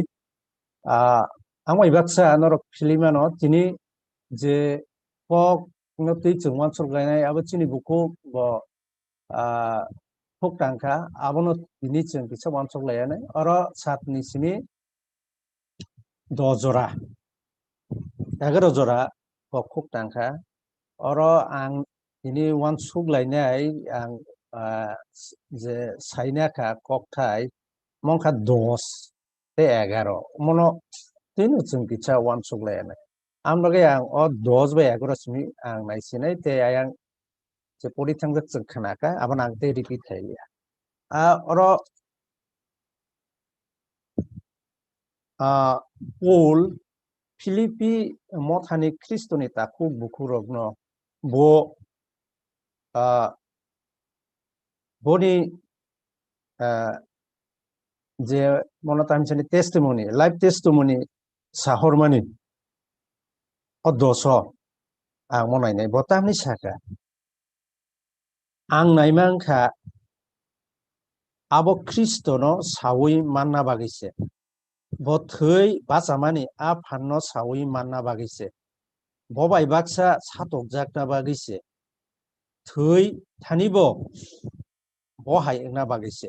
ah, ang bai baksa norok philimano tini je kok no twi chwng uansuk lainai, abo chini bukhuk bo, ah, khuk tangkha, abono tini chwng kisa uansuk laianai. Oro satni simi dos jora, egaroh jora kok khuk tangkha. Oro ang tini uansuk lainai ang, ah, je saina kha kokthai mongkha dos tei egaroh. Mono tini chwng kisa uansuk laianai. Ang bagwi ang o dos bai egaroh simi ang naisinai tei ayang je pori thangjak chwng khnakha, abono ang tei repeat khailiya. A, oro, a, Paul Philippi mothani Khristoni takhuk bukhukrokno bo, a, boni, a, je mono tamsani testimony, life testimony sahormani o doso ang mo nainai, bo tamni saka, "Ang naimang kha abo Khristono saui manna bagwi se, bo thwi bachamani a phanno saui manna bagwi se, bo bai baksa satokjakna bagwi se, thwi thanibo bo hai wngna bagwi se.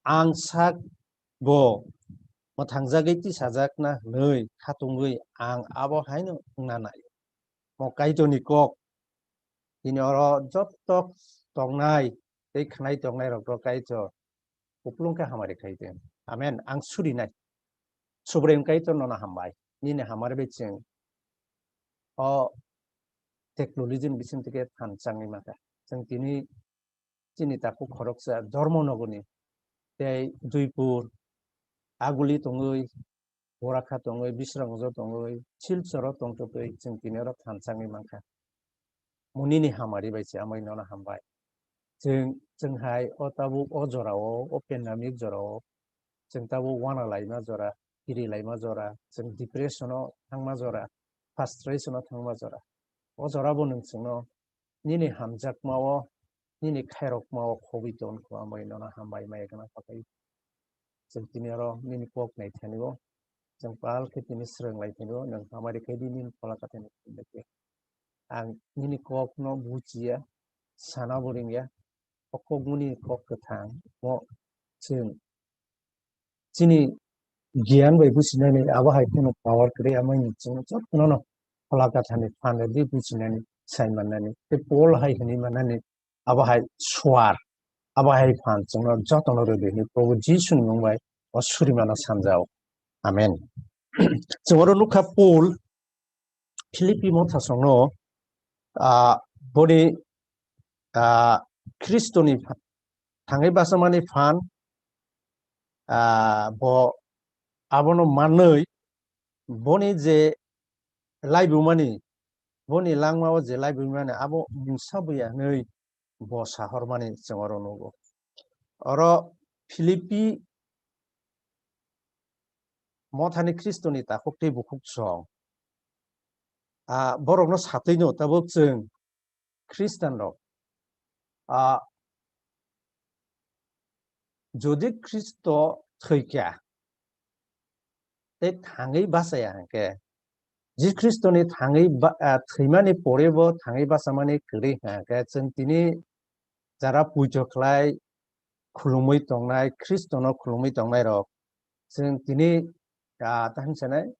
Ang sak bo mwthangjagwi tisajakna hwnwi khatungwi ang abo haino wngna nai. Mo Kaitorni kok, tini oro joto tongnai tei khwnai tongnairokno Kaitor kupulung khe hamari khai di. Amen. Ang surinai. Subraiyung Kaitor nono hambai. Nini hamari bai chwng o technology ni bising tike thanchangwi mankha. Chwng tini chini takhuk khoroksa Dharmanagor ni tei Duipur, Aguli tongwi, Borakha tongwi, Bisramganj tongwi, Silchoro tongtotwi chwng tini oro thanchangwi mankha. Mo nini hamari bai se amai nono hambai. Chwng, chwng hai o tabuk o jorao, o pandemic jorao, chwng tabuk wana laima jora, kiri laima jora, chwng depression o thangma jora, frustration o thangma jora. O jorabo nwng chwngno nini hamjakmao, nini khairokmao khobwi ton kho, amai nono hambai maya gana pakai. Chwng tini oro nini kok nai thani o, chwng pal khe tini swrwng lai thani o, nwng hamari khai di nini phola kathani phunde khe. Ang nini kokno buchiya, sana bo ringya, o kokmuni kok kwthang, mo chwng chini giyan bai buchinani abo hai kheno power kwrwi, amai ni chwngno jotono no phola kathani phan rwdi buchinani, sai mannani. Tei Paul hai hwnwi mannani, abo hai suar, abo hai phan chwngno jotono rwdi hwnwi Probu Jisuni mung bai o surimano sanjao. Amen. Chwng oro nukha Paul Philippi mothasongno, ah, boni, ah, Khristoni pha-, thangwi bachamani phan, ah, bo abono manwi boni je laibumani, boni langmao je laibumani abo mungsa buya hwnwi bo sahormani chwng oro nugo. Oro Philippi mothani Khristoni takhuk tei bukhuk song, ah, borokno satwino tabuk chwng Khristanrok, ah, jodi Khristo thwikha tei thangwi bachaya hwnkhe, Jisu Khristoni thangwi ba-, ah, thwimani pore bo thangwi bachamani kwrwi hwnkhe, chwng tini jara puito khlai khulumwi tongnai, Khristono khulumwi tongnairok, chwng tini, ah, taham sanai,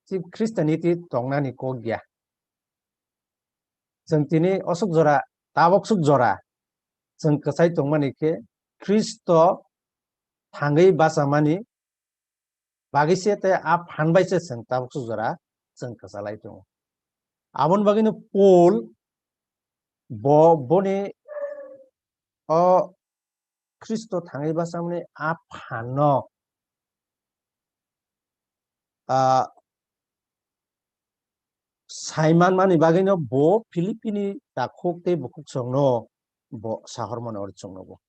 chi Christianity tongnani kok ya. Chwng tini osuk jora, tabok suk jora, chwng kwchai tongmani khe Khristo thangwi bachamani bagwi se tei a phan bai se chwng tabuk suk jora chwng kwchalai tongo. Aboni bagwino Paul bo boni o Khristo thangwi bachamani a phanno, ah, sai manmani bagwino bo Philippini takhuk tei bukhuk songno bo sahormano oro chwngno bo.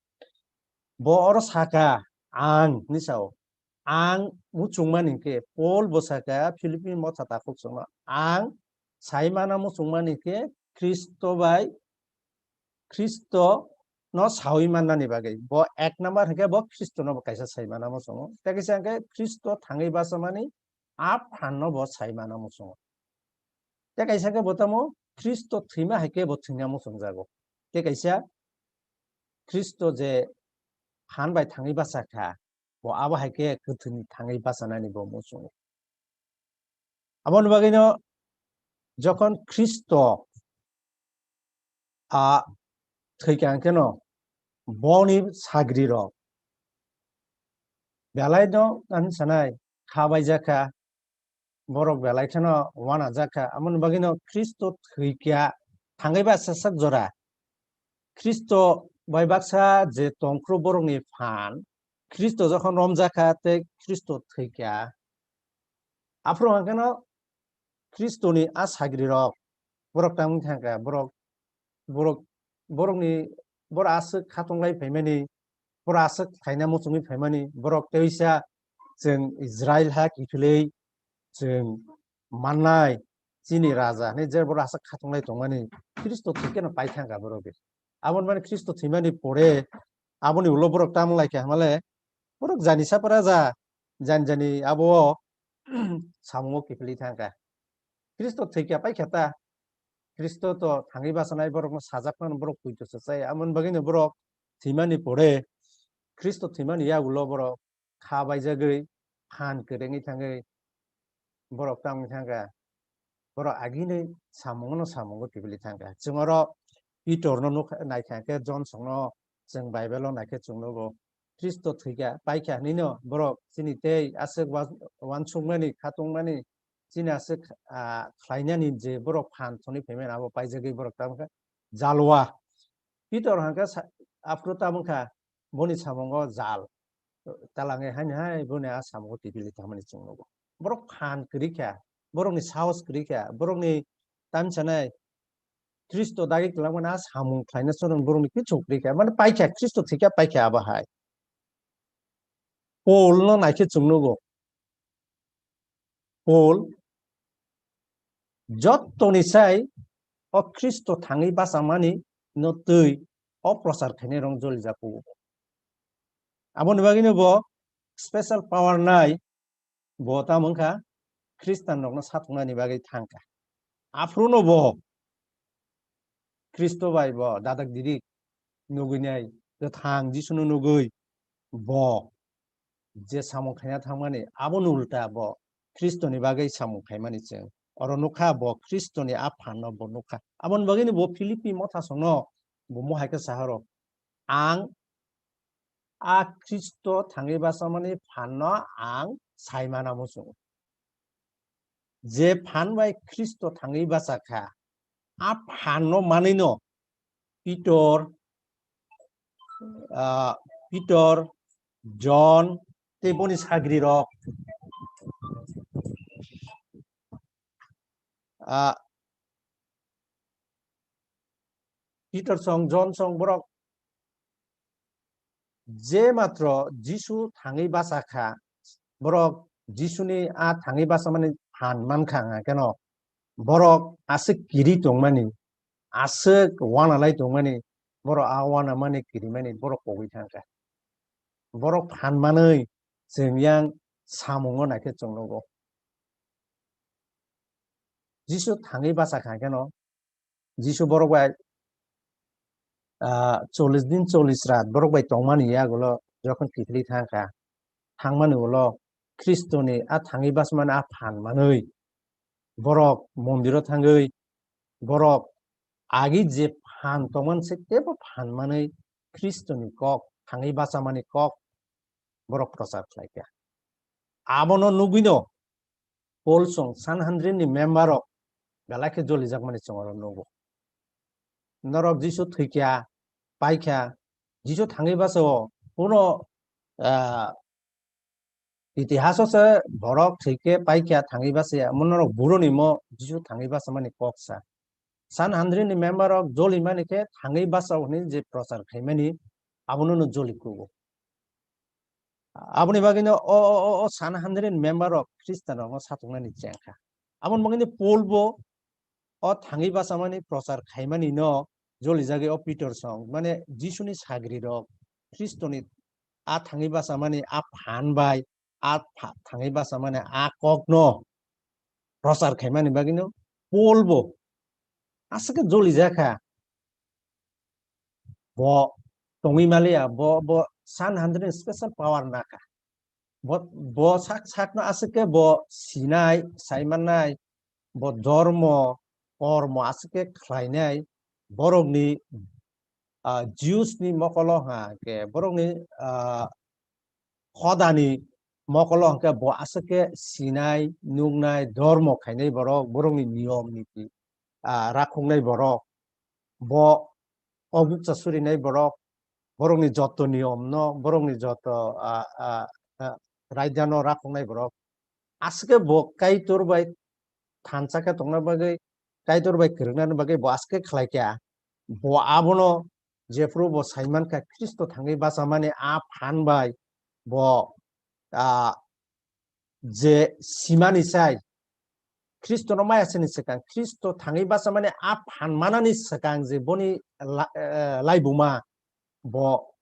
Bo oro saka, ang hinwi sao. Ang muchungmani khe, Paul bo saka Philippi motha takhuk songno, ang sai mana muchungmani khe Khristo bai, Khristo no sawi mannani bagwi. Bo ek number hwnkhe bo Khristo no bo kaisa sai mana muchungo. Tei kaisa hwnkhe Khristo thangwi bachamani a phan no bo sai mana muchungo. Tei kaisa khe bo tamo Khristo thwima hai khe bo thwina muchungjago. Tei kaisa Khristo je phan bai thangwi bachakha, bo abo hai khe kwthwini thangwi bachanani bo muchungo. Aboni bagwino jokhon Khristo a thwikha hwnkhe no boni sagrirok belaino ani sanai kha baijakha, borok belai kheno wanajakha. Aboni bagwino Khristo thwikha thangwi bachasak jora. Khristo bai baksa je tongphuru borokni phan, Khristo jokhon romjakha tei Khristo thwikha, aphuru hwnkhe no Khristoni a sagrirok borok tangwi thangkha, borok, borok, borokni, borok aswk khatunglai phaimani, borok aswk khlaina muchungwi phaimani, borok teisa chwng Israil ha kiphilwi chwng mannai chini raja hinwi je borok aswk khatunglai tongmani Khristo thwikheno pai thangkha borok. Aboni bagwi Khristo thwimani pore aboni ulo borok tamo lai kha hwnmale borok jani sapa raja jani jani abo samungo kiphilwi thangkha. Khristo thwikha paikha ta, Khristo to thangwi bachanai borokno sajakmano borok puito se chai. Aboni bagwino borok thwimani pore, Khristo thwimani yagulo borok kha baijagwi phan kwrwngwi thangwi borok tamo thangkha, borok agini samungo no samungo kiphilwi thangkha. Chwng oro Pitor no nukha, naikha khe Jon songno chwng Bible o naikhe chwng nugo. Khristo thwikha, paikha hinwi no borok chini tei aswk wa-, uansukmani, khatungmani, chini aswk, ah, khlainani je borok phan thoni phaimani abo paijagwi borok tamo kha jalwa. Pitor hangkha sa-, aphuru tamo kha boni samungo jal. Talangwi haini hai boni a samungo kiphilwi thangmani chwng nugo. Borok phan kwrwi kha, borokni sahos kwrwi kha, borokni tamsanai Khristo dagi kwlangmani a samung khlaina chwng borokni kichuk kwrwi kha. Mane paikha, Khristo thwikha paikha abo hai. Paul no naikhe chwng nugo. Paul jottoni sai o Khristo thangwi bachamani no twi o prochar khainai rok jolijak kugo. Aboni bagwino bo special power nai, bo tamo wngkha Khristian rokno sathoknani bagwi thangkha. Aphuru no bo Khristo bai bo dadak didik nugwi nai, kwthang Jisuno nugwi bo je samung khaina thangmani, aboni ulta bo Khristoni bagwi samung khaimani chwng oro nukha, bo Khristoni a phanno bo nukha. Aboni bagwino bo Philippi mothasongno bo mohai khe sahoro, "Ang a Khristo thangwi bachamani phanno ang saimana muchungo." Je phan bai Khristo thangwi bachakha, a phanno manwino Pitor, ah, Pitor, Jon tei boni sagrirok, ah, Pitor song, Jon song borok je matro Jisu thangwi bachakha, borok Jisuni a thangwi bachamani phan mankha hwnka kheno borok aswk kiri tongmani, aswk wanalai tongmani, borok a wanamani kirimani borok kogwi thangkha. Borok phan manwi chwng yang samungo naikhe chwng nugo. Jisu thangwi bachakha kheno Jisu borok bai, ah, chollish din, chollish rat borok bai tongmani yagulo jokhon kiphilwi thangkha, thangmani ulo Khristoni a thangwi bachmani a phan manwi borok mondiro thangwi borok agi je phan tongmani se teibo phan manwi Khristoni kok, thangwi bachamani kok borok prochar khlaikha. Abono nugwino Paul song Sanhedrin ni member rok belai khe jolijakmani chwng oro nugo. Norok Jisu thwikha, paikha, Jisu thangwi bachao, kuno, ah, itihaso se borok thwikhe paikha thangwi bachaya, omo norok buroni mo Jisu thangwi bachamani kok sa. Sanhedrin ni member rok jolimani khe thangwi bachao hwnwi je prochar khaimani, abono no joli kugo. Aboni bagwino o, o, o, o Sanhedrin member rok Khristian rokno sathoknani chengkha. Aboni bagwino Paul bo o thangwi bachamani prochar khaimani no jolijagwi o Pitor song, mane Jisuni sagri rok Khristoni a thangwi bachamani a phan bai, a pha-, thangwi bachamani a kokno prochar khaimani bagwino Paul bo aswk khe jolijakha. Bo tongwi maliya, bo, bo Sanhedrin special power nakha. Bo, bo sak sakno aswk khe bo sinai, saimannai, bo dormo, kormo aswk khe khlainai, borokni, ah, Jews ni mokolo ha khe, borokni, ah, hodani mokolo hwnkhe bo aswk khe sinai, nuknai, dormo khainai borok, borokni niyom niti, ah, rakhoknai borok, bo obukcha surinai borok, borokni joto niyomno, borokni joto, ah, ah, ah, raidano rakhoknai borok. Aswk khe bo Kaitor bai thansa khe tongna bagwi, Kaitor bai kwrwngna bagwi bo aswk khe khlai kha. Bo abono jephuru bo sai mankha Khristo thangwi bachamani a phan bai bo, ah, je simani sai Khristono maya sini swkang, Khristo thangwi bachamani a phan manani swkang je boni la-, eh, laibuma bo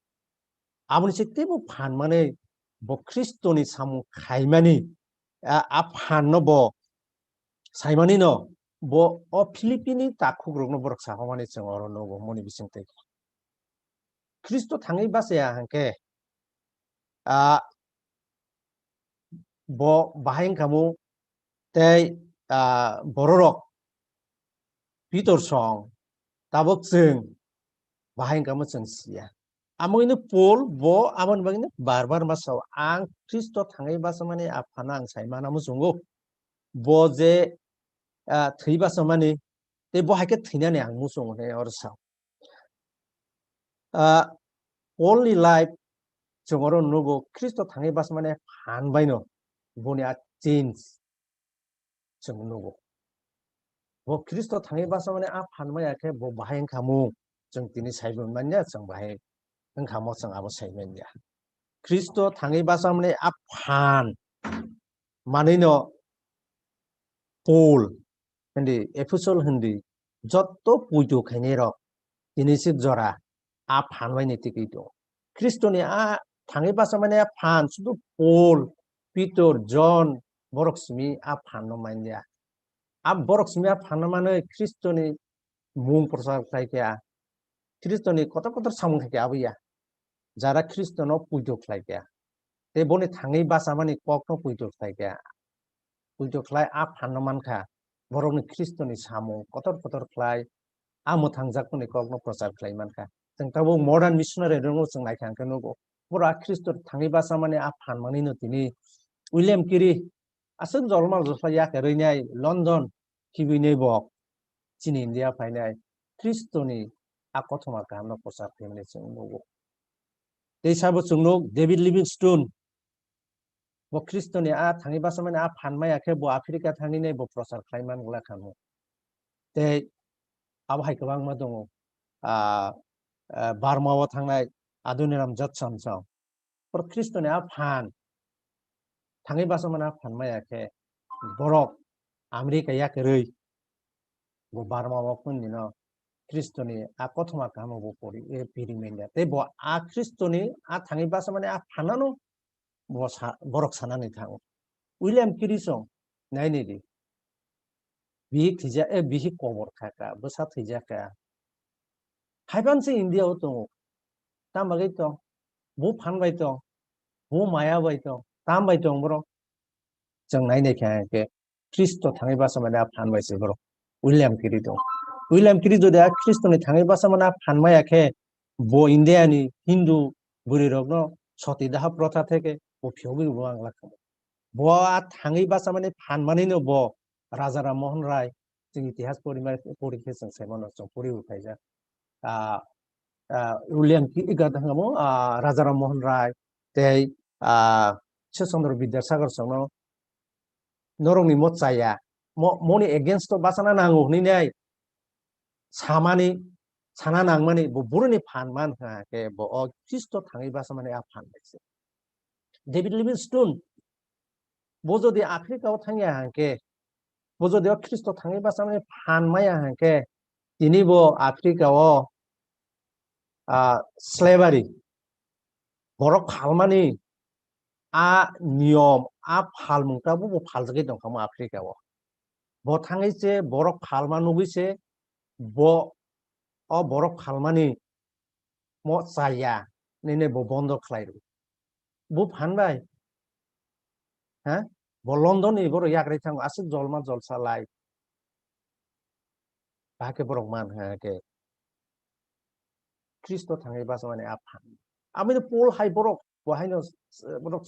aboni se teibo phan manwi bo Khristoni samung khaimani, a, a phanno bo saimanino bo o Philippini takhukrokno borok sahomani chwng oro nugo moni bisingtwi. Khristo thangwi bachaya hwnkhe, a, bo bahai wngkha mu tei, ah, bororok Pitor song tabok chwng bahai wngkha mu chwng siya. Amo hino Pol bo aboni bagwi no bar bar ma sao, "Ang Khristo thangwi bachamani a phano ang sai mana muchungo." Bo je, ah, thwi bachamani tei bo hai khe thwinani ang muchungo hwnwi oro sao. Ah, Polni life chwng oro nugo, Khristo thangwi bachamani phan baino boni a change chwng nugo. Bo Khristo thangwi bachamani a phan maya khe bo bahai wngkha mu, chwng tini saibo manya, chwng bahai wngkha mo chwng abo sai manya. Khristo thangwi bachamani a phan manwino Pol hindi, Ephesol hindi, jotto puitu khainai rok tini sik jora a phan bai ni tikwi tongo. Khristoni a thangwi bachamani a phan sudu Pol, Pitor, Jon borok simi a phan no manya. A borok simi a phan no manwi Khristoni mung prochar khlai kha. Khristoni kotor kotor samung khai kha abo ya. Jara Khristono puitu khlai kha. Tei boni thangwi bachamani kokno puitu khlai kha. Puitu khlai a phanno mankha. Borokni Khristoni samung kotor kotor khlai a mwthangjakmani kokno prochar khlai mankha. Chwng tabuk modern missionary rokno chwng naikha hwnkhe nugo. Borok a Khristo thangwi bachamani a phan manwino tini William Carey aswk jolma josla yakarwi nai London kibui nai bo chini India phainai Khristoni a kothoma kahamno prochar khlaimani chwng nugo. Tei sabo chwng nuk David Livingstone, bo Khristoni a thangwi bachamani a phan maya khe bo Africa thangwi nai bo prochar khlai man glak kha mu. Tei abo hai kwbangma tongo, ah, ah, Burma o thangnai Adoniram Judson song. Borok Khristoni a phan thangwi bachamani a phan maya khe borok America yakarwi bo Burma o phunino Khristoni a kothoma kaham bo pori, e, piri manya. Tei bo a Khristoni a thangwi bachamani a phanano bo sa-, borok sanani thango. William Carey song naini di. Bihik thija, e, bihik kobor kha ka, bwsa thwijak ka. Haiphano se India o tongo. Tam bagwi tong? Bo phan bai tong? Bo maya bai tong? Tam bai tong borok? Chwng nai nai kha hwnkhe Khristo thangwi bachamani a phan bai se borok. William Carey tong. William Carey jodi a Khristoni thangwi bachamani a phan maya khe bo India ni Hindu bwrwi rokno soti daha protha theke bo phiyogwi bo ang lakha. Bo a thangwi bachamani phan manwino bo Raja Ram Mohan Rai, chini itihas porimani pori khe chwng sai mano, chwng pori bo phaijak. Ah, ah, William ki-, ika thangamo, ah, Raja Ram Mohan Rai, tei, ah, Ishwar Chandra Vidyasagar songno, norokni mo chaya, mo, moni against o bachana nango hwnwi nai samani, sana nangmani bo buruni phan man kha khe bo o Khristo thangwi bachamani a phan bai se. David Livingstone, bo jodi Africa o thangya hwnkhe, bo jodi o Khristo thangwi bachamani phan maya hwnkhe, tini bo Africa o, ah, slavery, borok phalmani a niyom, a phalmung tabukbo phaljagwi tongkha mo Africa o. Bo thangwi se borok phalma nugwi se bo o borok phalmani mo chaya nini bo bondo khlai rw. Bo phan bai? Ha? Bo London ni borok yakrwi thango, aswk jolma jolsa lai. Bahai khe borok man ha khe Khristo thangwi bachamani a phan. Aboni Pol hai borok, bo haino, eh, borok,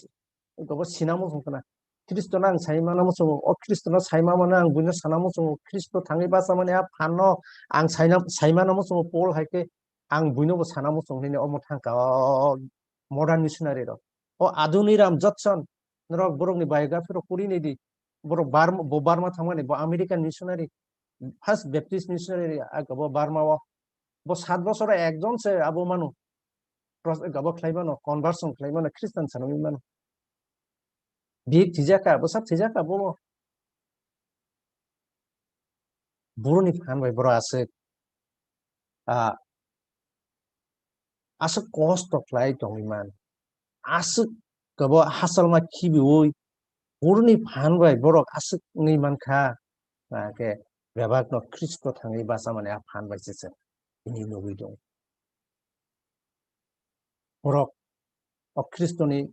gobo sinamo songkha na. Khristo no ang sai mano muchungo, o Khristo no sai ma mano ang buino sana muchungo, Khristo thangwi bachamani a phan no ang saina, sai mano muchungo, Pol hai khe ang buino bo sana muchungo hwnwi omo thangkha o modern missionary rok. O Adoniram Judson, norok borokni biography rok pori nai di. Borok Burma, bo Burma thangmani, bo American missionary, first Baptist missionary, abo Burma o. Bo sat bosoro ekjon se abo mano. Pros-, abo khlai mano, conversion khlai mano, Christian sanwi mano. Bihik thwijak kha, bwsa thwijak kha bo. Boroni phan bai borok aswk, ah, aswk kosto khlai tongwi man. Aswk kebo hachalma khibiui boroni phan bai borok aswk wngwi man kha. Hwnkhe bebakno Khristo thangwi bachamani a phan bai se chwng tini nugwi tongo. Borok o Khristoni,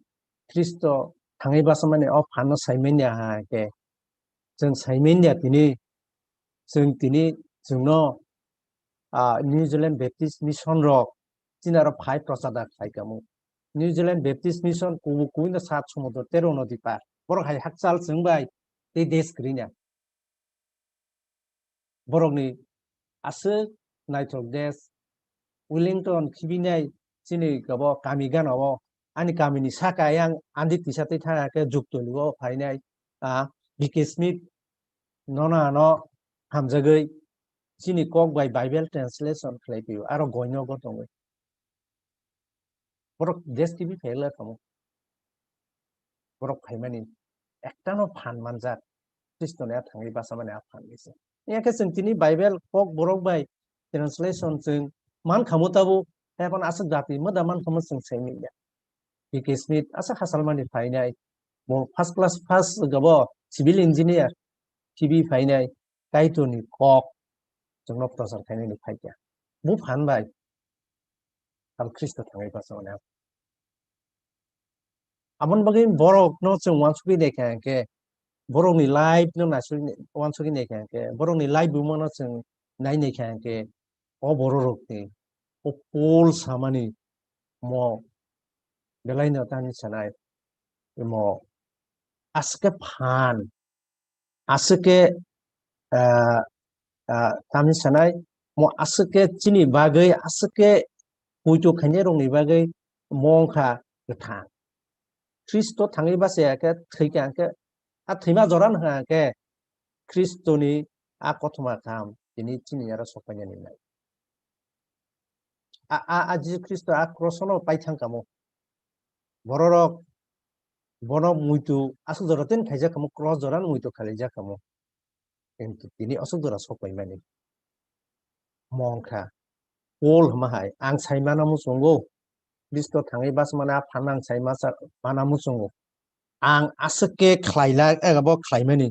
Khristo thangwi bachamani o phanno saimanya ha khe, chwng saimanya tini, chwng tini chwngno, ah, New Zealand Baptist Mission rok chini aro phai prochar da khlai kamo. New Zealand Baptist Mission kubui kubui no sat somudro tero nodi par. Borok hai hakchal chwng bai tei desh kwrwina. Borokni aswk naithok desh, Wellington khibinai chini kabo kami gana o, ani kamini saka yang andi tisa twi thang khe Juktoli o phainai, ah, B K Smith nono ano hamjagwi chini kok bai Bible translation khlai pio, aro goino go tongwi. Borok desh T V phela kamo. Borok phaimani ektano phan manjak. Khristo ni a thangwi bachamani a phan ni se. Iya khe chwng tini Bible kok borok bai translation chwng man khamo tabo, haikhe aswk jati moda man khamo chwng sai manya. B K Smith aswk hasalmani phainai. Bo first class pass gabo civil engineer khibi phainai. Kaitorni kok chwngno prochar khainani phaikha. Bo phan bai abo Khristo thangwi bachamani. Aboni bagwi borokno chwng uansugwi naikha hwnkhe, borokni life no naisugwi, uansugwi naikha hwnkhe, borokni life bumano chwng nai naikha hwnkhe, o bororokni, o Paul samani mo belaino tamni sanai, mo aswk khe phan, aswk khe, ah, ah, tamni sanai, mo aswk khe chini bagwi, aswk khe poito khainai rokni bagwi mo wngkha kwthang. Khristo thangwi bachaya khe thwikha hwnkhe, a thwima jora wngkha hwnkhe Khristoni a kothoma kaham tini chini aro sok painani nai. A, a, a Jisu Khristo a cross-o no paithang kamo. Bororok bono muitu aswk jora tini khaijak kamo, cross jora no muitu khalaijak kamo. Kintu tini aswk jora sok paimani. Mo wngkha Paul hwnma hai, ang sai mana muchungo, Khristo thangwi bachmani a phan ang sai masa-, mana muchungo. Ang aswk khe khlailak, abo khlaimani.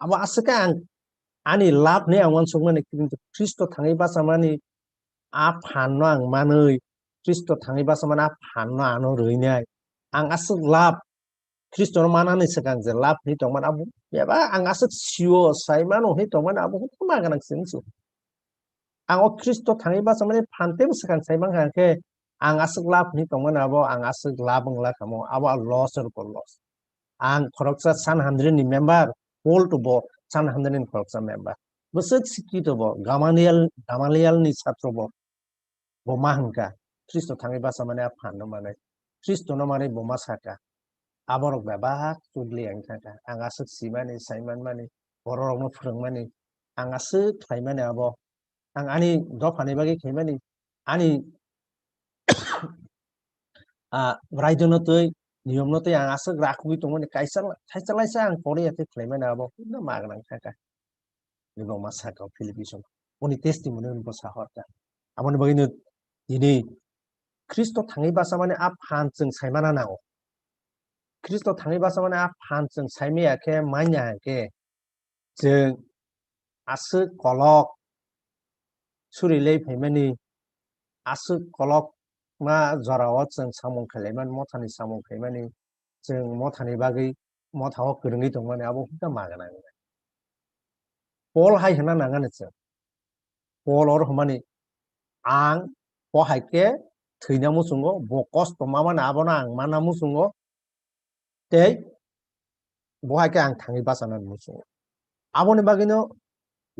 Abo aswk khe ang ani lab ni ang uansukmani, kintu Khristo thangwi bachamani a phan no ang manwi, Khristo thangwi bachamani a phan no ano rwinai. Ang aswk lab, Khristo no manani swkang je lab ni tongmani abo, eba ang aswk sio, sai mano hwnwi tongmani abo hwnma gwnang se wngsu. Ang o Khristo thangwi bachamani phan teibo swkang sai mankha hwnkhe, ang aswk lab hwnwi tongmani abo, ang aswk lab wngla kamo, abo a loss or ko loss. Ang khoroksa Sanhedrin ni member, Paul to bo Sanhedrin ni khoroksa member. Bwswk sikito bo, Gamaliel, Gamaliel ni satro bo. Bo ma hwnkha, Khristo thangwi bachamani a phan no manai. Khristo no manwi bo ma sakha. Aborok bebak chugli ang thangkha. Ang aswk simani, saimanmani, bororokno phwrwngmani, ang aswk khlaimani abo. Ang ani dophani bagwi khaimani, ani, ah, raido no twi, niyom no twi ang aswk rakhugwi tongmani, kaisa, kaisa laisa ang poriya twi khlaimani abo. Hwnna ma gwnang thangkha. Ni bo ma sakha Philippi song. Boni testimony bo sahorkha. Aboni bagwino tini Khristo thangwi bachamani a phan chwng saimana nango. Khristo thangwi bachamani a phan chwng saimaya khe manya khe chwng aswk kolok suri lei phaimani, aswk kolok ma jorao chwng samung khlaiman, mothani samung khaimani, chwng mothani bagwi, motha o kwrwngwi tongmani abo hwnka ma gwnang. Paul hai hwnna nangani chwng. Paul oro hwnmani, ang bo hai khe thwina muchungo, bo kosto mamani abono ang mana muchungo, tei bo hai khe ang thangwi bachana muchungo. Aboni bagwino,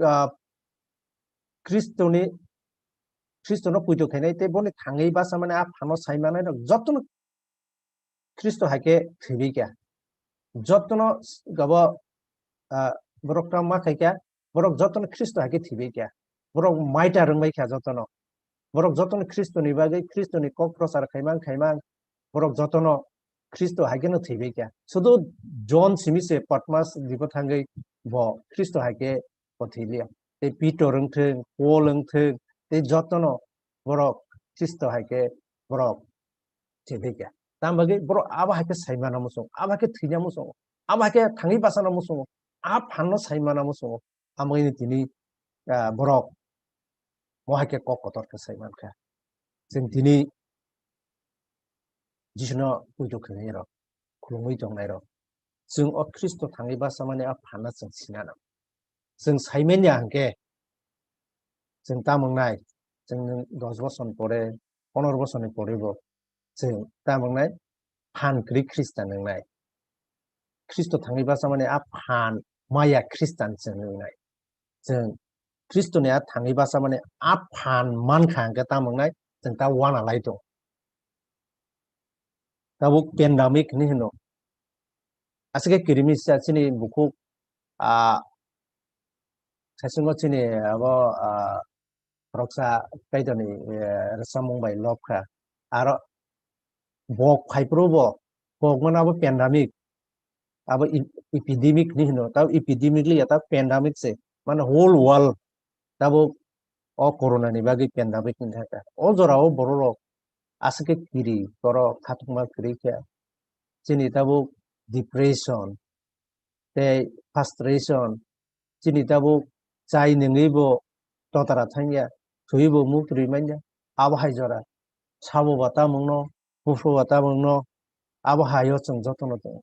ah, Khristoni, Khristono puito khainai tei boni thangwi bachamani a phano sai manai rok jotono Khristo hai khe thwibai kha. Jotono gabo, ah, borok tamo ma khai kha, borok jotono Khristo hai khe thwibai kha. Borok maita rwngbai kha jotono. Borok jotono Khristoni bagwi, Khristoni kok prochar khaimang khaimang, borok jotono Khristo hai kheno thwibai kha. Sudu John simi se Patmos dibo thangwi bo Khristo hai khe bo thwilia. Tei Pitor wng thung, Paul wng thung, tei jotono borok Khristo hai khe borok thwibai kha. Tamo bagwi borok abo hai khe sai mana muchungo, abo hai khe thwina muchungo, abo hai khe thangwi bachana muchungo, a phanno sai mana muchungo. Amo ini tini, ah, borok mo hai khe kok kotor khe sai mankha. Chwng tini Jisuno puito khainai rok. khulumwi tongnairok. Chwng o Khristo thangwi bachamani a phanno chwng sinanw. Chwng saimanya hwnkhe, chwng tamo wngnai, chwng nwng dos bosor ni pore, pondro bosor ni pore bo chwng tamo wngnai, phan kwrwi Khristan wngnai. Khristo thangwi bachamani a phan maya Khristan chwng wngnai. Chwng Khristoni a thangwi bachamani a phan mankha hwnkhe tamo wngnai, chwng ta wana lai tongo. Tabuk pandemic hinwi hino. Aswk khe kirimisa chini bukhuk, ah, saichungo chini abo, ah, khoroksa Kaitorni, eh, rwchapmung bai lobkha. Aro bok phaiphuru bo, bok mano abo pandemic, abo ep-, epidemic ni hino, tabo epidemic liya, tabo pandemic se, mane whole world tabuk o corona ni bagwi pandemic ni thangkha. O jorao bororok aswk khe kiri, borok khatungma kwrwi khe. Chini tabuk depression tei frustration, chini tabuk chai nungwi bo totara thangya, thwiwi bo muktwi manya. Abo hai jora sabo ba tamungno, buphuru ba tamungno, abo haio chwng jotono tongo.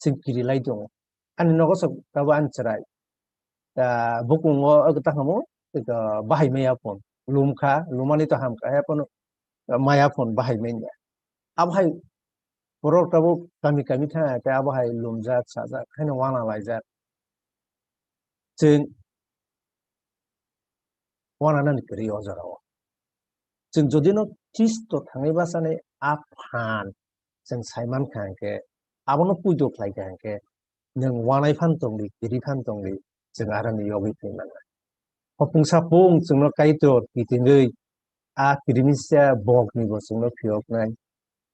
Chwng kiri lai tongo. Ani nogo sok abo ani chwrai. Ah, bukungo abo ta hamo, eko bahai maya phone. Lumkha, lumani to hamkha, haiphano maya phone bahai manya. Abo hai borok tabuk kami kami thangya khe abo hai lumjak, sajak, haino wana laijak. Chwng wana nani kwrwi o jorao. Chwng jodi no Khristo thangwi bachani a phan chwng saimankha hwnkhe, abono puido khlaikha hwnkhe, nwng wanai phan tongdi, kiri phan tongdi, chwng aroni yogwi twi mannai. Hopung sapung chwngno Kaitor kitingwi a kirimisa bokni bo chwngno phiyoknai.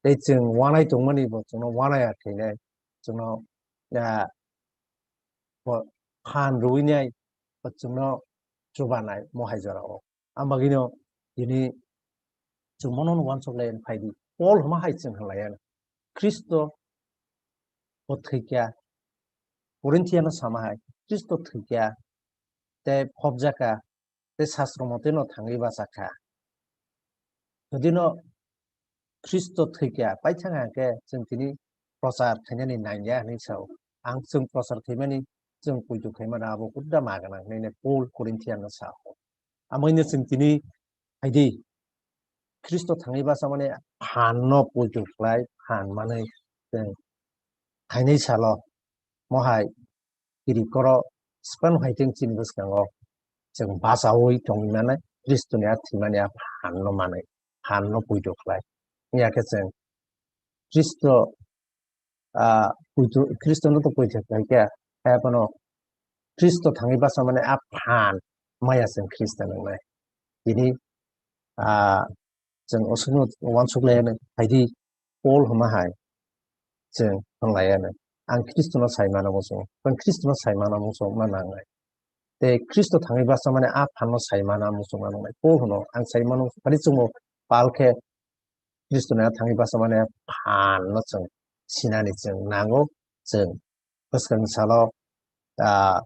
Tei chwng wanai tongmani bo chwngno wanaya khainai. Chwngno, ah, bo phan rwinai, bo chwngno chubanai mohai jorao. Ang bagwino tini chwng mono uansuk lai phai di. Paul hwnma hai chwng hwnlai ano. Khristo bo thwikya. Korinthia no sama hai. Khristo thwikya. Tei phobjakha. Tei sastro mote no thangwi bachakha. Jodi no Khristo thwikya, paithang hwnkhe chwng tini prochar khainani nangya hwnwi sao. Ang chwng prochar khaimani, chwng poito khaimani abo kudda ma gwnang hwnwi Paul Korinthia no sao. Amoni chwng tini phaidi Khristo thangwi bachamani phan no poito khlai phan manwi chwng khainai salo mohai kiri koro swkang hai teng chini bwskango chwng bachaui tongwi manai Khristoni a thwimani a phan no manai phan no poito khlai. Wngya khe chwng Khristo ah, poito, Khristo no to poito khlai khe, haiphano Khristo thangwi bachamani a phan maya chwng Khristo nangnai. Tini, ah, chwng osukno uansuk lai ano, phaidi Paul hwnma hai chwng hwnlai ano. Ang Khristo no sai mano muchungo, ang Khristo no sai mano muchungma nangnai. Tei Khristo thangwi bachamani a phan no sai mano muchungma nangnai. Paul hwno, ang sai mano, phari chwngno pal khe Khristo no thangwi bachamani phan no chwng sinani chwng nango, chwng bwskang salo, ah,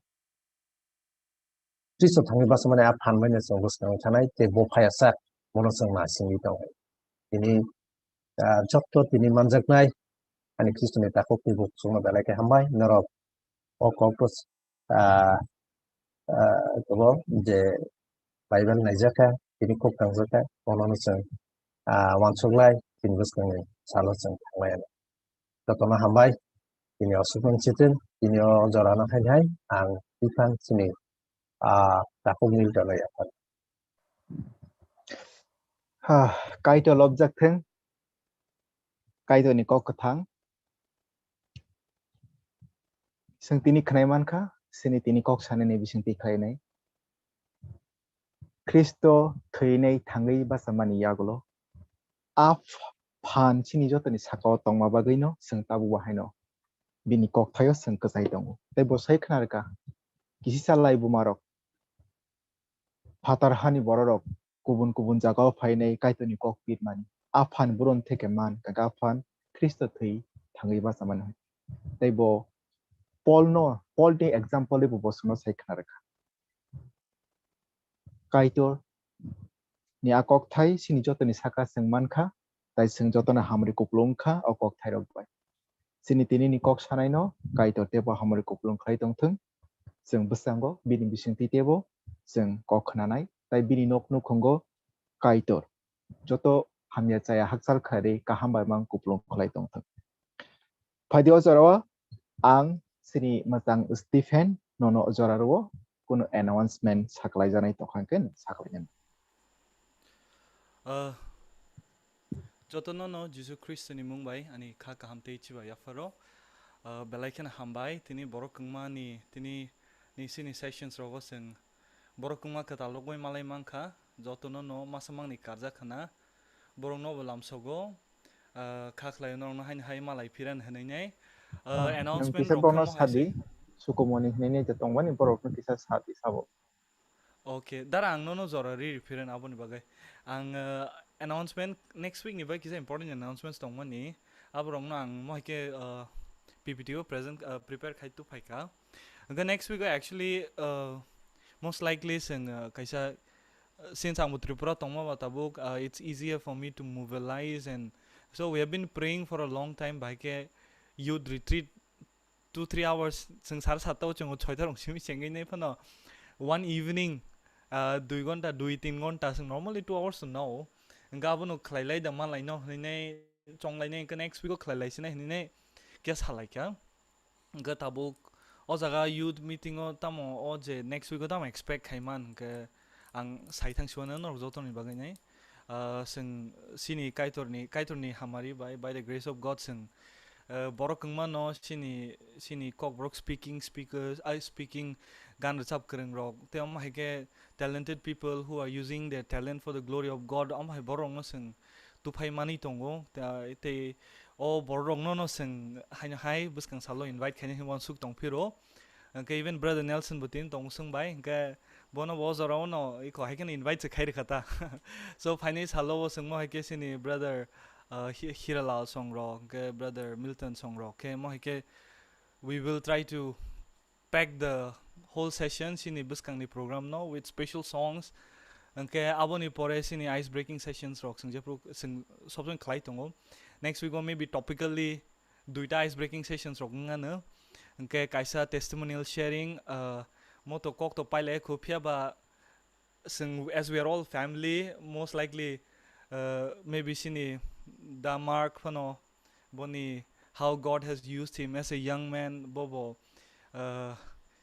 Khristo thangwi bachamani a phan bai no chwng bwskang thanai tei bo phaiya sak bono chwng nasingwi tongo. Tini, ah, jotto tini manjaknai ani Khristoni takhuk tei bukhuk chwngno belai khe hambai norok o kok ah, ah, abo je Bible naijakha, tini kok tangjakha, bono no chwng, ah, uansuk lai, tini bwskangni salo chwng thanglai ano. Jotono hambai, tini o swkang chitin, tini o jora no hai hai, ang twiphang chini, ah, takhuk Milton no yaphar. Ha, Kaitor lobjak thung, Kaitorni kok kwthang. Chwng tini khwnai mankha, chini tini kok sanani bisingtwi khlainai. Khristo thwinai thangwi bachamani yagulo a ph-, phan chini jotoni sakao tongma bagwino chwng tabukbo haino bini kokthaio chwng kwchai tongo. Tei bo sai khna rwkha, kisisa lai bumarok, phatar hani bororok kubun kubun jagao phainai Kaitorni kok pirmani. A phan boron theke man, kaka phan Khristo thwi thangwi bachamani. Tei bo Paul no, Paul ni example bo bosongno sai khna rwkha. Kaitor ni a kokthai chini jotoni saka chwng mankha, Tai chwng jotono hamri kupulung kha o kok thairok bai. Chini tinini kok sanaino Kaitor teibo hamri kupulung khlai tongthwng. Chwng bwskango bini bisingtwi teibo chwng kok khnanai, tai bini nok nukhungo Kaitor joto hamya chaya hakchal kharwi kaham bai mang kupulung khlai tongthwng. Phaidi o jorao ang chini mwchang Stephen nono o jora rwo kunu announcement saklaijaknai tongkha hwnkhe saklainani. Ah, jotono no Jisu Khristoni mung bai ani kha kaham tei chiba yapharo. Ah, belai kheno hambai tini borok wngmani tini ni sini sessions rogo chwng borok wngma kwtal rogwi malai mankha, jotono no masa mangni karjak khna borok no bo lamsogo. Ah, kha khlai norok no haino hai malai phiran hwnwi nai. Ah, Ah, nwng announcement kisa rok bono khe mo hai sadi, se. Sukumoni hwnwi nai je tongmani borok no kisa sadi sabo. Okay, dara ang nono jora ri ri phiran aboni bagwi. Ang, uh, announcement next week ni bai kisa important announcements tongmani. Aborokno ang mo hai khe, uh, P P T o present, uh, prepare khai tu phaikha. Hwnkhe next week o actually, uh, most likely chwng, uh, kaisa, uh, since ang bo Tripura tongma ba tabuk, uh, it's easier for me to mobilize, and so we have been praying for a long time, bai khe youth retreat two three hours, chwng sar satta o chwngo soita rong simi chengwi nai phano one evening, ah, dui ghonta, dui tin ghonta, chwng normally two hours no. Hwnkhe abono khlai lai da malai no hwnwi nai chong lai nai, hwnkhe next week o khlai lai sinai hwnwi nai khe salai kha. Hwnkhe tabuk o jaga youth meeting o tamo o je next week o tamo expect khai man hwnkhe ang sai thang siwano norok joto ni bagwi nai. Ah, chwng chini Kaitorni, Kaitorni hamari bai, by the grace of God, chwng, ah, borok wngma no chini, chini Kokborok speaking speakers, ai speaking gan rwchap kwrwng rok, tei omo hai khe talented people who are using their talent for the glory of God, omo hai borok no chwng tuphai mani tongo, ta-, tei o borok rok no no chwng haino hai bwskang salo invite khainai hwnwi uansuk tong phiro. Hwnkhe even Brother Nelson bo tini tong swng bai, hwnkhe bono bo o jora o no iko hai kheno invite se khai rwkha ta. So phainai salo bo chwng mo hai khe chini Brother, uh, Hi-, Hiralal song rok, hwnkhe Brother Milton song rok khe mo hai khe we will try to pack the whole session chini bwskang ni program no with special songs. Hwnkhe aboni pore chini ice breaking sessions rok chwng jephru chwng sob somoi khlai tongo. Next week o maybe topically duita ice breaking sessions rok wng ano. Hwnkhe kaisa testimonial sharing, uh, mo to kok to pailai kho, phiya ba chwng, as we are all family, most likely, uh, maybe chini da Mark phano boni how God has used him as a young man, bobo, uh,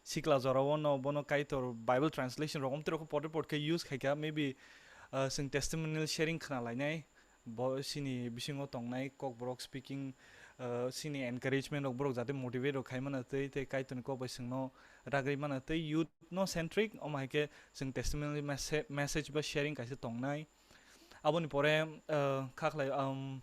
sikla jora o no bono Kaitor Bible translation rok omtwi rok pore pore khe use khai kha, maybe, uh, chwng testimonial sharing khna lainai. Bo chini bisingo tongnai Kokborok speaking, uh, chini encouragement rok borok jate motivate rok khai mano tei, tei Kaitorni kok bai chwngno ragri mano tei youth no centric, omo hai khe chwng testimony message, message ba sharing kaisa tongnai. Aboni pore, uh, kha khlai, um,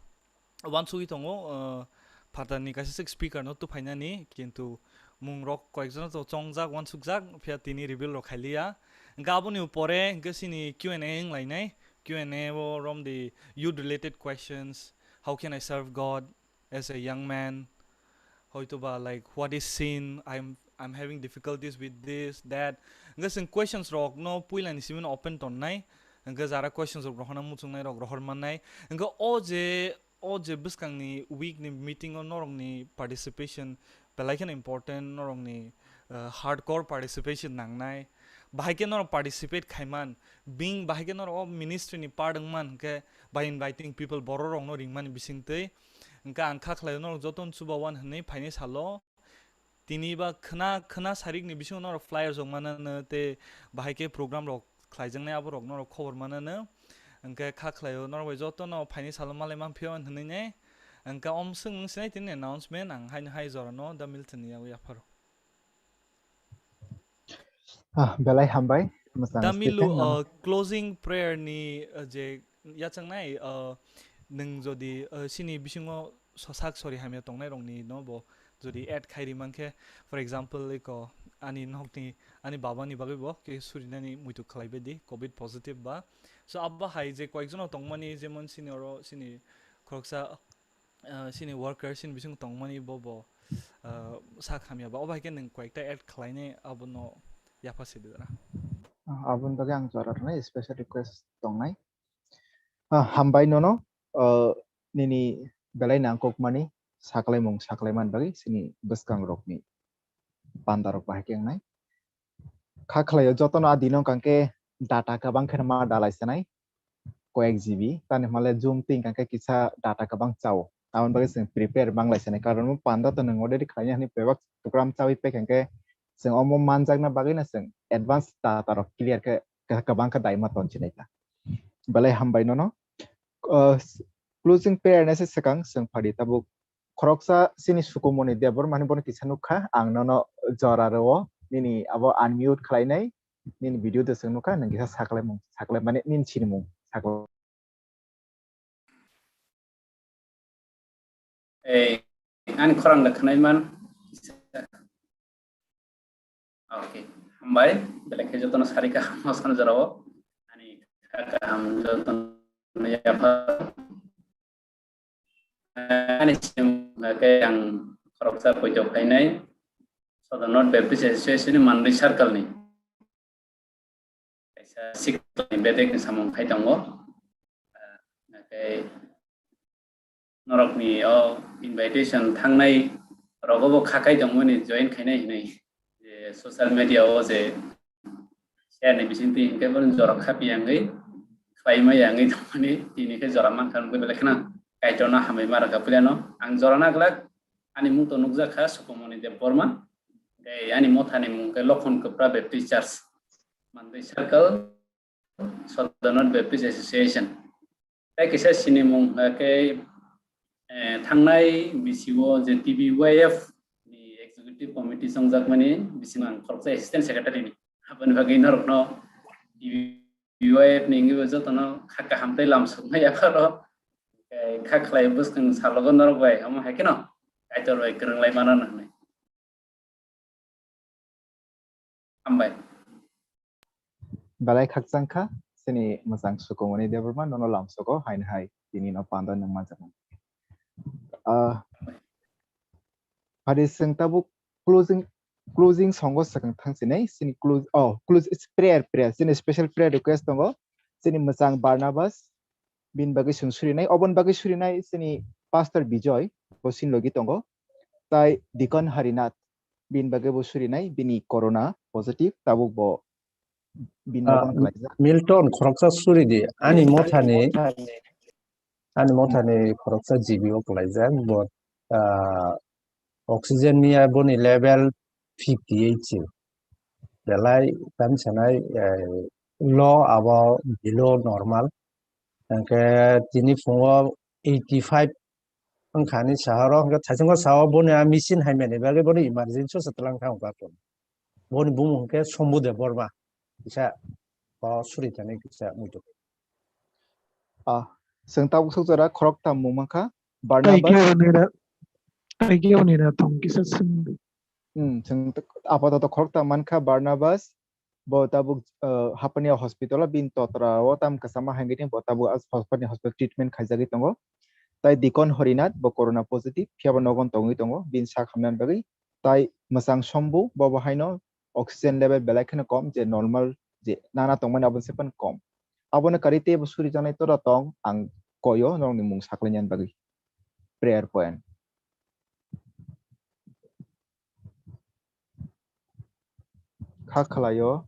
uansugwi tongo, uh, phatarni kaisa swk speaker no tuphainani, kintu mung rok koyekjono to chongjak, uansukjak, phiya tini reveal rok khailiya. Hwnkhe aboni pore hwnkhe chini Q and A wnglainai. Q and A o romdi youth related questions, how can I serve God as a young man? Hoitoba like, what is sin? I'm, I'm having difficulties with this, that. Hwnkhe chwng questions rok no puila ni simi no open tonnai. Hwnkhe jara questions rok rohorna muchungnai rok rohor mannai. Hwnkhe o je, o je bwskangni week ni meeting o norokni participation belai kheno important, norokni, uh, hardcore participation nangnai. Bahai khe norok participate khaiman, being bahai khe norok o ministry ni part wngman hwnkhe by inviting people, borok rokno ringmani bisingtwi. Hwnkhe ang kha khlaio norok jotono chubawan hwnwi phainai salo. Tini ba khna, khna sarikni bisingo norok flyers rok manano tei bahai khe program rok khlaijaknai aborok norok khobor manano. Hwnkhe kha khlaio norok bai jotono phainai salo malai manphio hwnwi nai. Hwnkhe omswk nwng sinai tini announcement ang haino hai jorano da Milton ni yago yapharo. Ah, belai hambai. Mwchang Da Milu, Stephen, nang- uh, closing prayer ni, uh, je yachangnai, uh, nwng jodi, uh, sini bisingo so-, sak sori hamya tongnai rokni no bo jodi add khai ri mankhe, for example, eko ani nokni, ani baba ni bagwi bo ke surinani muitu khlai baidi, covid positive ba. So, abo hai je koyekjono tongmani, jemon sini oro, sini khoroksa, uh, sini worker, sini bisingo tongmani bo bo, uh, sak hamya ba. Obo hai khe nwng koyekta add khlainai abono yapha sidi dara. Ah, aboni bagwi ang jora rwnai special request tongnai. Ah, hambai nono, uh, nini belai nangkukmani saklaimung saklaiman bagwi chini bwskangrokni pandarok bahai khe wngnai. Kha khlaio jotono a dino hwnkha khe data kwbang kheno ma dalai sanai, koyek G B, tani hwnle Zoom twi hwnkha khe kisa data kwbang chao. Aboni bagwi chwng prepare manglai sanai, karon panda to nwng already khlaina hwnwi bebak program chawi paikha khe chwng omo manjakna bagwino chwng advance data rok clear khe kwbang khe daima tonsinai ta. Belai hambai nono. Uh, closing prayer naise swkang chwng phadi tabuk khoroksa chini Sukumoni Debbarma hinwi bono kisa nukha, ang nono jora rwo, nini abo unmute khlainai, nini video de chwng nukha, nwng kisa saklaimung, saklai mani nini sinimung saklai. Ei, ani khorang da khwnai man. Okay, hambai, belai khe jotono sari kaham o sana jorao. Ani kha kaham jotono yapha. Ani sim khe ang khoroksa poito phainai. Southern North Baptist Association ni Mandwi Circle ni. Kaisa sikla ni bedek ni samung khai tongo. Ah, nakai norokni o invitation thangnai rogo bo khakai tongmani join khainai hinwi je social media o je share ni bisingtwi hinkhe bono jora khapi yangwi khlaima yangwi tongmani tini khe jora mankha wngwi belai kheno Kaitorno hambai ma rwkha puilano ang jora naglak ani mung to nukjak kha Sukumoni Debbarma. Tei ani mothani mung khe Lokhon Kwpra Baptist Church, Mandwi Circle, Southern North Baptist Association. Tei kisa sinimung hwnkhe, eh, thangnai bisio je T B Y F ni executive committee chongjakmani bising ang khoroksa assistant secretary ni. Aboni bagwi norokno T B Y F ni wngwi bo jotono kha kaham tei lam soknai yapharo, eh, kha khlai bwskang salogo norok bai omo hai kheno Kaitor bai kwrwng lai mano hwnwi. Hambai. Belai khakchang kha, chini mwchang Sukumoni Debbarma nono lamsogo haino hai tini no pando nwng manjakmani. Ah, hari chwng tabuk closing, closing songo swkang thang sinai, chini close, oh, close, prayer, prayer, chini special prayer request tongo, chini mwchang Barnabas, bini bagwi chwng surinai, oboni bagwi surinai chini Pastor Bijoy, bo sin logi tongo, tai Deacon Harinath, bini bagwi bo surinai, bini corona positive, tabuk bo bini Ah, nogo no khlaijak. Milton, khoroksa suri di. Ani mothani, ani mothani khoroksa G B o khlaijak, bo, ah, oxygen ni boni level fifty eight se. Belai tamo sanai, eh, low abo below normal. Hwnkhe tini phungo eighty five wngkha ni sahoro, hwnkhe thaichungo sao boni a machine haimani bagwi boni emergency o se twlang thang kha. Boni bumung hwnkhe Sombu Debbarma, kisa o suri thani kisa muitu. Ah, chwng tabuk sok jora khoroktham mung mankha, Barnabas. Taikeo nira, taikeo nira tong kisa swng. Hmm, chwng t-, apatoto khoroktham mankha Barnabas, bo tabuk, uh, Hapania hospital o bini totra o tam kwchama hangwi bo tabuk as-, Hapania hospital treatment khaijagwi tongo. Tai Deacon Horinath bo corona positive, phiya bo nogon tongwi tongo, bini sak hamnani bagwi. Tai mwchang Sombu, bo bo haino oxygen level belai kheno kom, je normal, je nana tongmani aboni se phano kom. Abono karwi teibo surijaknai tora tong, ang koyo norokni mung saklainani bagwi. Prayer point. Kha khlaio.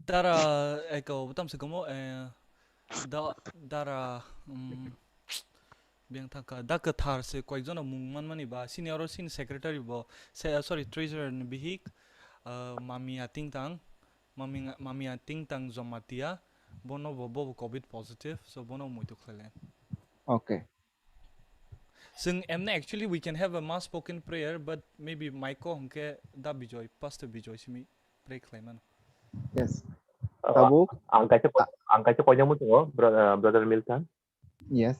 Dara eko butam se komo, eh, da-, dara, um, biyang thangkha, da kwthar se koyekjono mung manmani ba, sini oro sini secretary bo, se, sorry, treasurer ni bihik, ah, Mamia Tingtang, Mamia, Mamia Tingtang Jamatia, bono bo, bo covid positive, so bono muitu khlailai. Okay. Chwng emne actually we can have a mass spoken prayer, but maybe Michael hwnkhe da Bijoy, Pastor Bijoy simi pray khlai mano. Yes. Uh, Tabuk? Ang kaisa ko-, ang kaisa koina muchungo, bro-, uh, brother Milton. Yes.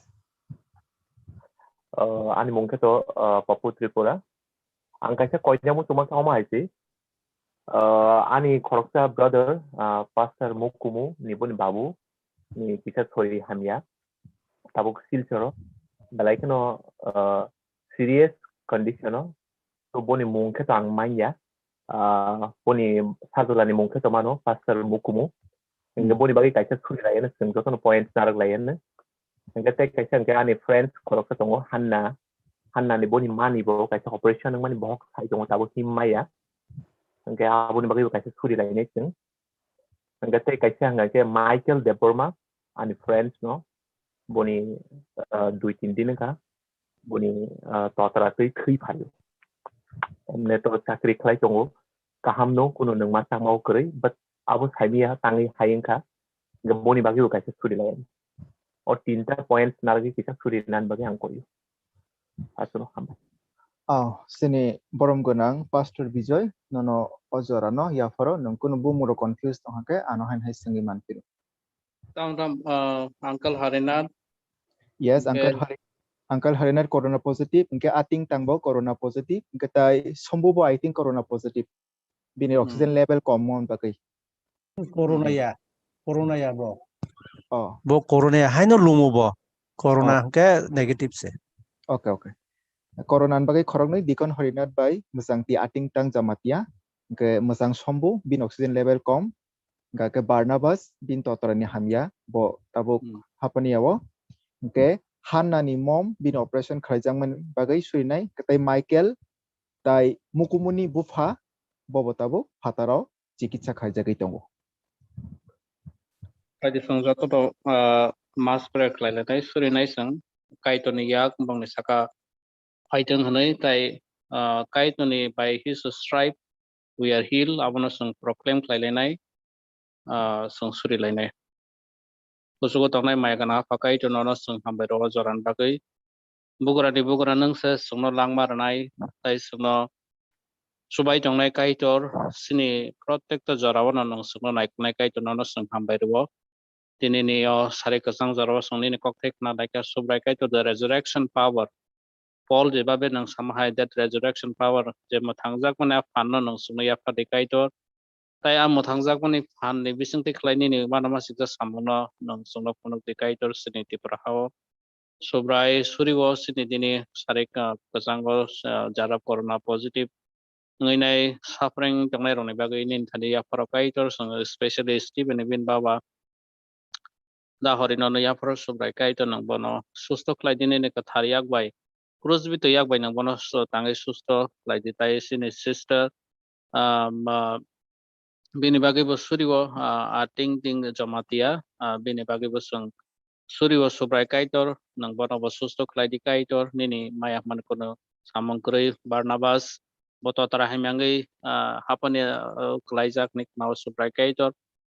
Uh, ani mung khe to, uh, Papu Tripura. Ang kaisa koina muchung mankha omo hai se. Uh, ani khoroksa brother, uh, Pastor Mukumu ni boni babu ni kisa sori hamya. Tabuk Silchoro. Belai kheno, uh, serious condition o. To boni mung khe to ang manya. Ah, boni sajwlani mung khe to mano Pastor Mukumu. Hingke boni bagwi kaisa suri lai ano chwng jotono points narwk lai ano. Hingke tei kaisa hingke ani friends khoroksa tongo Hanna. Hanna ni boni mani bo kaisa operation wngmani bohok sai tongo tabuk him maya. Hingke aboni bagwi bo kaisa suri lai nai chwng. Hingke tei kaisa hingke Michael Debbarma ani friends no boni, ah, dui tin din wngkha boni, ah, totra twi thwi phaio. Emne to chakri khlai tongo, kaham no kuno nwng ma changma o kwrwi, but abo saimia tangwi hai wngkha, hingke boni bagwi bo kaisa suri lai. O tinta points narwgwi kisa suri nan bagwi ang koyo. Aswk hambai. Oh, sini borom gwnang Pastor Bijoy, nono o jora no yapharo nwng kunu bumung rok confuse tong hake ano hain hai swngwi manphiro. Tam tam, ah, Uncle Harinath. Yes, Uncle Hari-, Uncle Harinath corona positive, hingke ating tangbo corona positive, hingke tai Sombu bo I think corona positive. Bini oxygen level kom mon bagwi. Corona ya, corona ya bo. Oh. Bo corona ya, haino lumo bo. Corona hwnkhe negative se. Okay, okay. Corona ni bagwi khoroknwi Deacon Harinath bai mwchang ti ating tang Jamatia, hwnkhe mwchang Sombu, bini oxygen level kom, hwnkhe Barnabas, bini totorani hamya, bo tabuk hapani yao. Hwnkhe Hannani mom, bini operation khlaijakmani bagwi surinai, tei Michael, tai Mukumuni bupha, bobo tabuk phataro chikitsa khaijagwi tongo. Tei chwng joto to, ah, mass prayer khlai lai tei suri nai chwng Kaitorni yak bongni saka phaitwng hwnwi tei, ah, Kaitorni by his stripe we are healed abono chwng proclaim khlai lainai, ah, chwng suri lainai. Kuchugo tongnai maya gwnang Apha Kaitor nono chwng hambai rwo jorani bagwi. Bugrani bugra nwng se chwngno langma rwnai, tei chwngno chubai tongnai Kaitor, chini protekto jorao no nwng chwngno naikolnai Kaitor nono chwng hambai rwo. Tini ni o sari kwchang jorao chwng nini kokthai khna laikha Subrai Kaitor the resurrection power. Paul je babe nwng sama hai that resurrection power je mwthangjakmani a phanno nwng chwngno yaphardi Kaitor. Tai a mwthangjakmani phanni bisingtwi khlai nini uanama sikjak samungno nwng chwngno phunukdi Kaitor chini Tripura hao. Subrai surigo chini dini sarik, ah, kwchango, ah, jarap corona positive wngwi nai suffering tongnai rokni bagwi nini thani yapharo Kaitor chwng specially Stephen ni bini baba Dahori nono yapharo Subrai Kaitor nwng bono susto khlai di nini kwthar yak bai, krus bitwi yak bai nwng bono su-, tangwi susto khlai di. Tai chini sister, ah, ma, bini bagwi bo suriwo, ah, ating ting Jamatia, ah, bini bagwi bo chwng suriwo Subrai Kaitor, nwng bono bo susto khlai di Kaitor, nini maya man kuno samung kwrwi Barnabas, bo totra hamyangwi, ah, hapani, ah, kwlaijak ni khwnao Subrai Kaitor.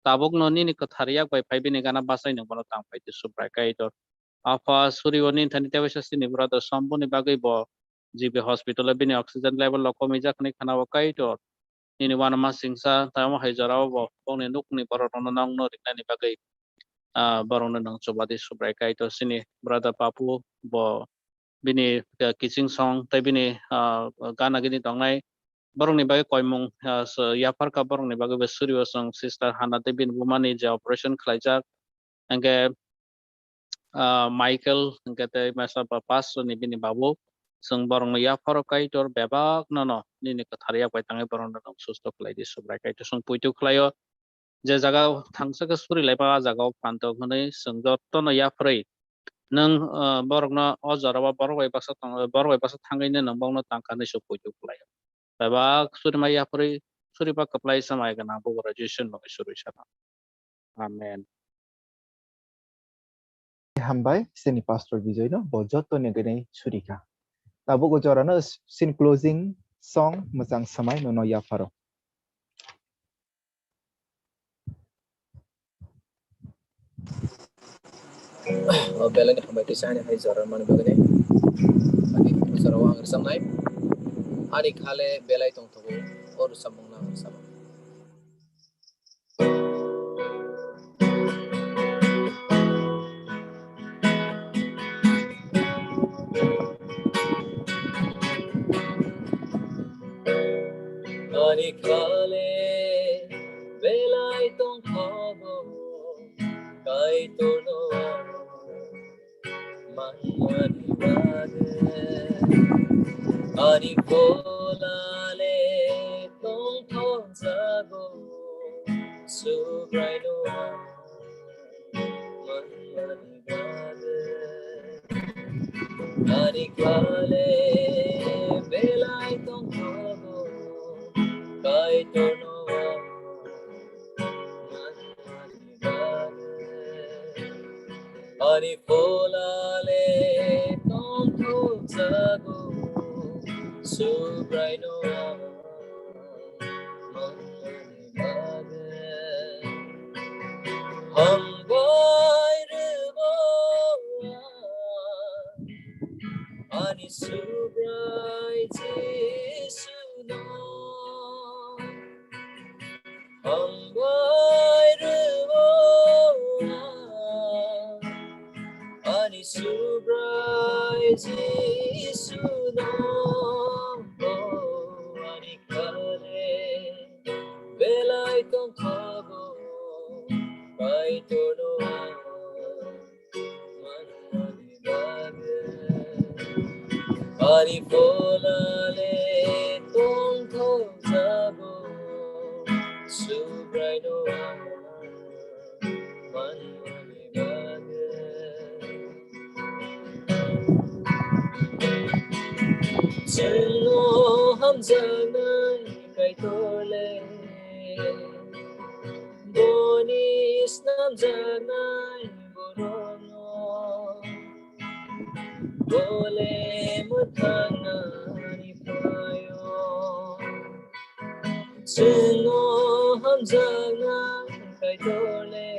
Tabukno nini kwthar yak bai phai bini gana bachai nwng bono tang phai di Subrai Kaitor. Apha suriwo nini thani tebaisa chini brother Sombuni bagwi bo G B hospital o bini oxygen level rok komijak hwnwi khwnao Kaitor. Nini uanama singsa tamo hai jorao bo bongni nukni borok rokno nokno ringnani bagwi, ah, borokno nwng chubadi Subrai Kaitor. Chini brother Papu bo bini, ah, kiching song tei bini, ah, gana gini tongnai borokni bagwi koimung, ah, so yaphar kha borokni bagwi bo suriwo chwng sister Hana tei bini bumani je operation khlaijak. Hingke, ah, Michael, hingke tei masa ba pastor ni bini babu, chwng borokno yapharo Kaitor bebak nono nini kwthar yak bai tangwi borokno nwng susto khlai di Subrai Kaitor. Chwng poito khlaio, je jaga o thangsa khe suri lai ma, a jaga o phan tok hwnwi chwng jotono yapharwi nwng, ah, borokno o jora o borok bai baksa tong, borok bai baksa thangwi nwng bokno tang kha hwnwi chwng poito khlaio. Bebak suri ma yapharwi suri ba kwplai sa mai gwnang bo graduation bagwi suri sana. Amen. Hambai, sini Pastor Bijoy no, bo joto ni gwnwi suri kha. Tabuk o jora no s-, sini closing song mwchang samai nono yapharo. O belai ni hambai twi sa ani hai jora mani bagwi. Ani jora o ang rwchapnai. Ani khale belai tongthogo, o rwchapmung no ang rwchapnai. Ani khale belai tongthogo, Kaitorno manmani bagwi. Ani pholale tongthokjago, Subraino Ani kale belai tongthogo, Kaitorno ang manmani bagwi. Ani pholale tongthokjago, Subraino ang manmani bagwi. Hambai rwgo ang ani Subrai Jisuno. Hambai rwgo ang ani Subrai Jisuno. O ani kale belai tongthogo, Kaitorno ang manmani bagwi. Ani pholale tongthokjago, Subraino ang manmani bagwi. Chwngno hamjaknai Kaitorle, boni snamjaknai borokno, bole mwthangnani phaio. Chwngno hamjaknai Kaitorle,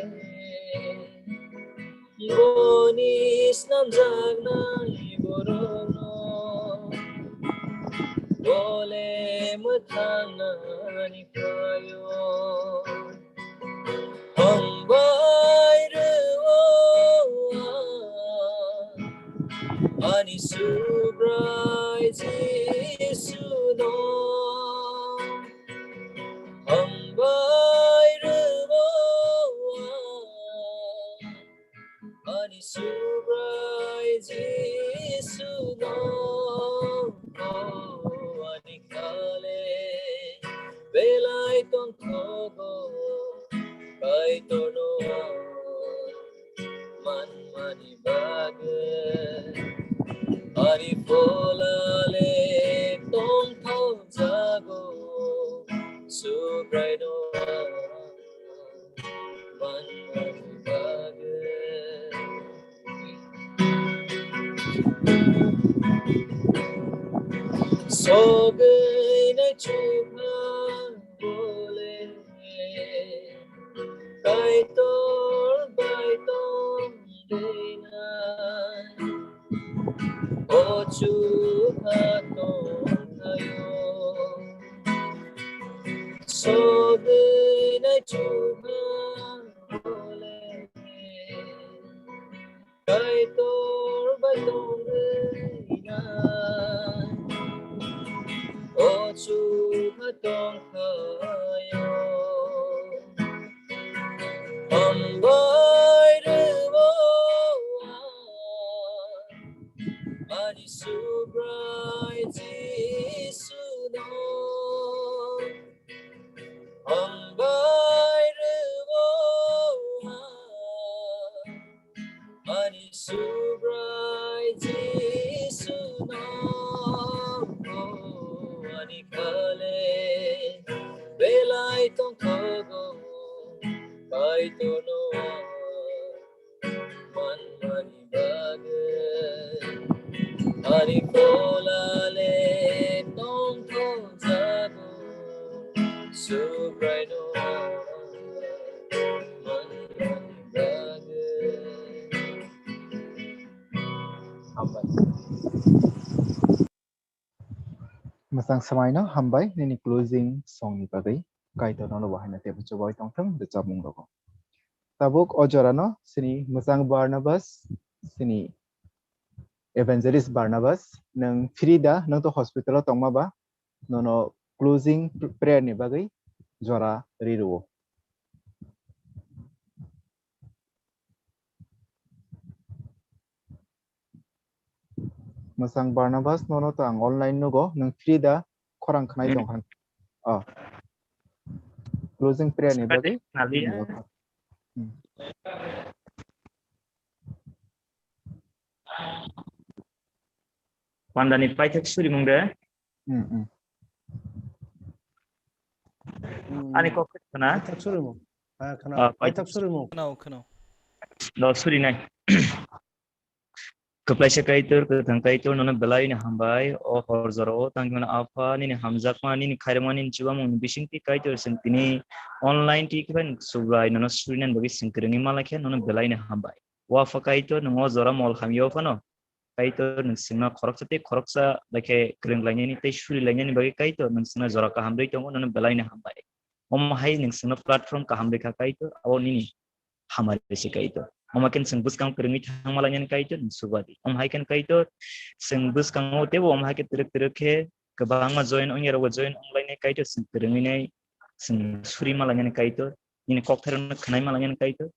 boni snamjaknai borokno, bole mwthangnani phaio. Hambai rwgo ang ani Subrai Jisuno. Hambai rwgo ang ani Subrai Jisuno. O ani kale belai tongthogo, Kaitorno ang manmani bagwi. Ani pholale tongthokjago, Subraino ang manmani bagwi. Sogwi naichukha bole Kaitor bai tongdinai. O chukha tongthaio. Sogwi naichukha bole Kaitor bai tongwinai, o chukha tongkhaio. Hambai rwgo ang ani Subrai Jisuno. Hambai rwgo ang ani Subrai Jisuno. O ani kale belai tongthogo, Kaitorno ang manmani bagwi. Ani pholale tongthokjago, Subraino ang manmani bagwi. Hambai. Mwchang swmaino hambai nini closing song ni bagwi. Kaitor nono bo haino teibo chubai tongthung rwchapmung rogo. Tabuk o jorano chini mwchang Barnabas, chini evangelist Barnabas, nwng free da, nwng to hospital o tongma ba, nono closing pr-, prayer ni bagwi jora ri rwo. Mwchang Barnabas, nono to ang online nugo, nwng free da, khorang khnai tong khan. Oh. Closing prayer ni bagwi. Hmm. Pandani paithak surimung de. Hmm, hmm. Hmm. Ani kok khna? Paithak surimung. Ah, khna. Ah, paithak surimung. Khna, khna. Do surinai. Kwplaisa Kaitor, kwthang Kaitor, nono belai ni hambai. O hor jora o tangmani Apha, nini hamjakma, nini khairokma, nini chubamung ni bisingtwi Kaitor, chwng tini online twi khe phai Subrai nono surinani bagwi chwng kwrwngwi malai khe nono belai ni hambai. O Apha Kaitor, nwng o jora mol hamya o phano Kaitor, nwng chwngno khoroksa tei khoroksa bai khe kwrwng lainani tei suri lainani bagwi Kaitor, nwng chwngno jora kaham rwi tongo, nono belai ni hambai. Omo hai nwng chwngno platform kaham rwkha Kaitor, abo nini hamari se Kaitor. Omo khe chwng bwskango kwrwngwi thangma lainani Kaitor, nwng subadi. Omo hai khe Kaitor, chwng bwskango teibo omo hai khe twrwk twrwk khe kwbangma join ongya rokbo join ong lainai Kaitor, chwng kwrwngwi nai, chwng suri ma lainani Kaitor, nini kokthairokno khwnai ma lainani Kaitor,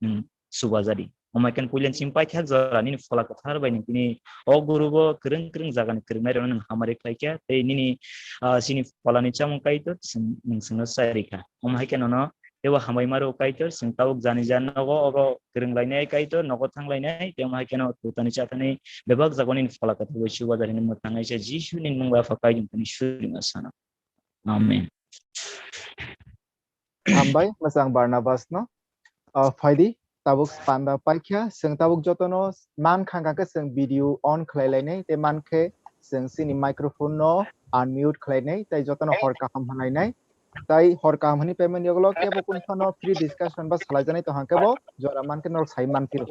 nwng subajadi. Omo hai khe puilen chini paithak jora nini Phola Kwthar bai nwng tini o guru bo kwrwng kwrwng jagani kwrwngnairokno nwng hamari khlaikha, tei nini, ah, chini pholani chamung Kaitor, chwng, nwng chwngno charikha. Omo hai khe nono teibo hambai maro Kaitor, chwng tabuk jani jan nogo oro kwrwng lainai Kaitor, nogo thang lainai, tei omo hai kheno tutani chatani bebak jagao nini Phola Kwthar bai subajadi hwnwi mwthangnaisa Jisu ni mung bai Apha Kaitor tini surima sana. Amen. Hambai, mwchang Barnabas no. Ah, phaidi, tabuk panda paikha, chwng tabuk jotono man kha khe chwng video on khlai lainai, tei man khe chwng chini microphone no unmute khlai nai, tei jotono hor kaham hwnai nai. Tai hor kaham hwnwi payment yoglo kebo kunu phano free discussion ba salai jani to hangke bo jora man khe norok sai man phiro.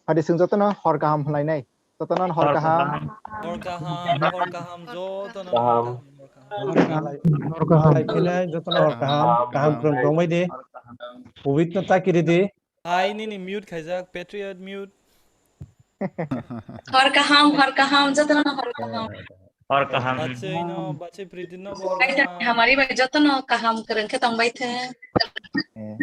Hadi chwng jotono hor kaham hwnai nai. Jotono hor kaham. Hor kaham, hor kaham, jotono hor kaham, hor kaham. Hor kaham. Hor kaham. Kaham kwrwng tongbai di. Covid no chakiri di. Hai nini mute khaijak, Patriot mute. Hor kaham, hor kaham, jotono hor kaham. Hor kaham. Bachai no, bachai Priti no bo hor kaham. Hamari bai jotono kaham kwrwng khe tongbai the. Eh.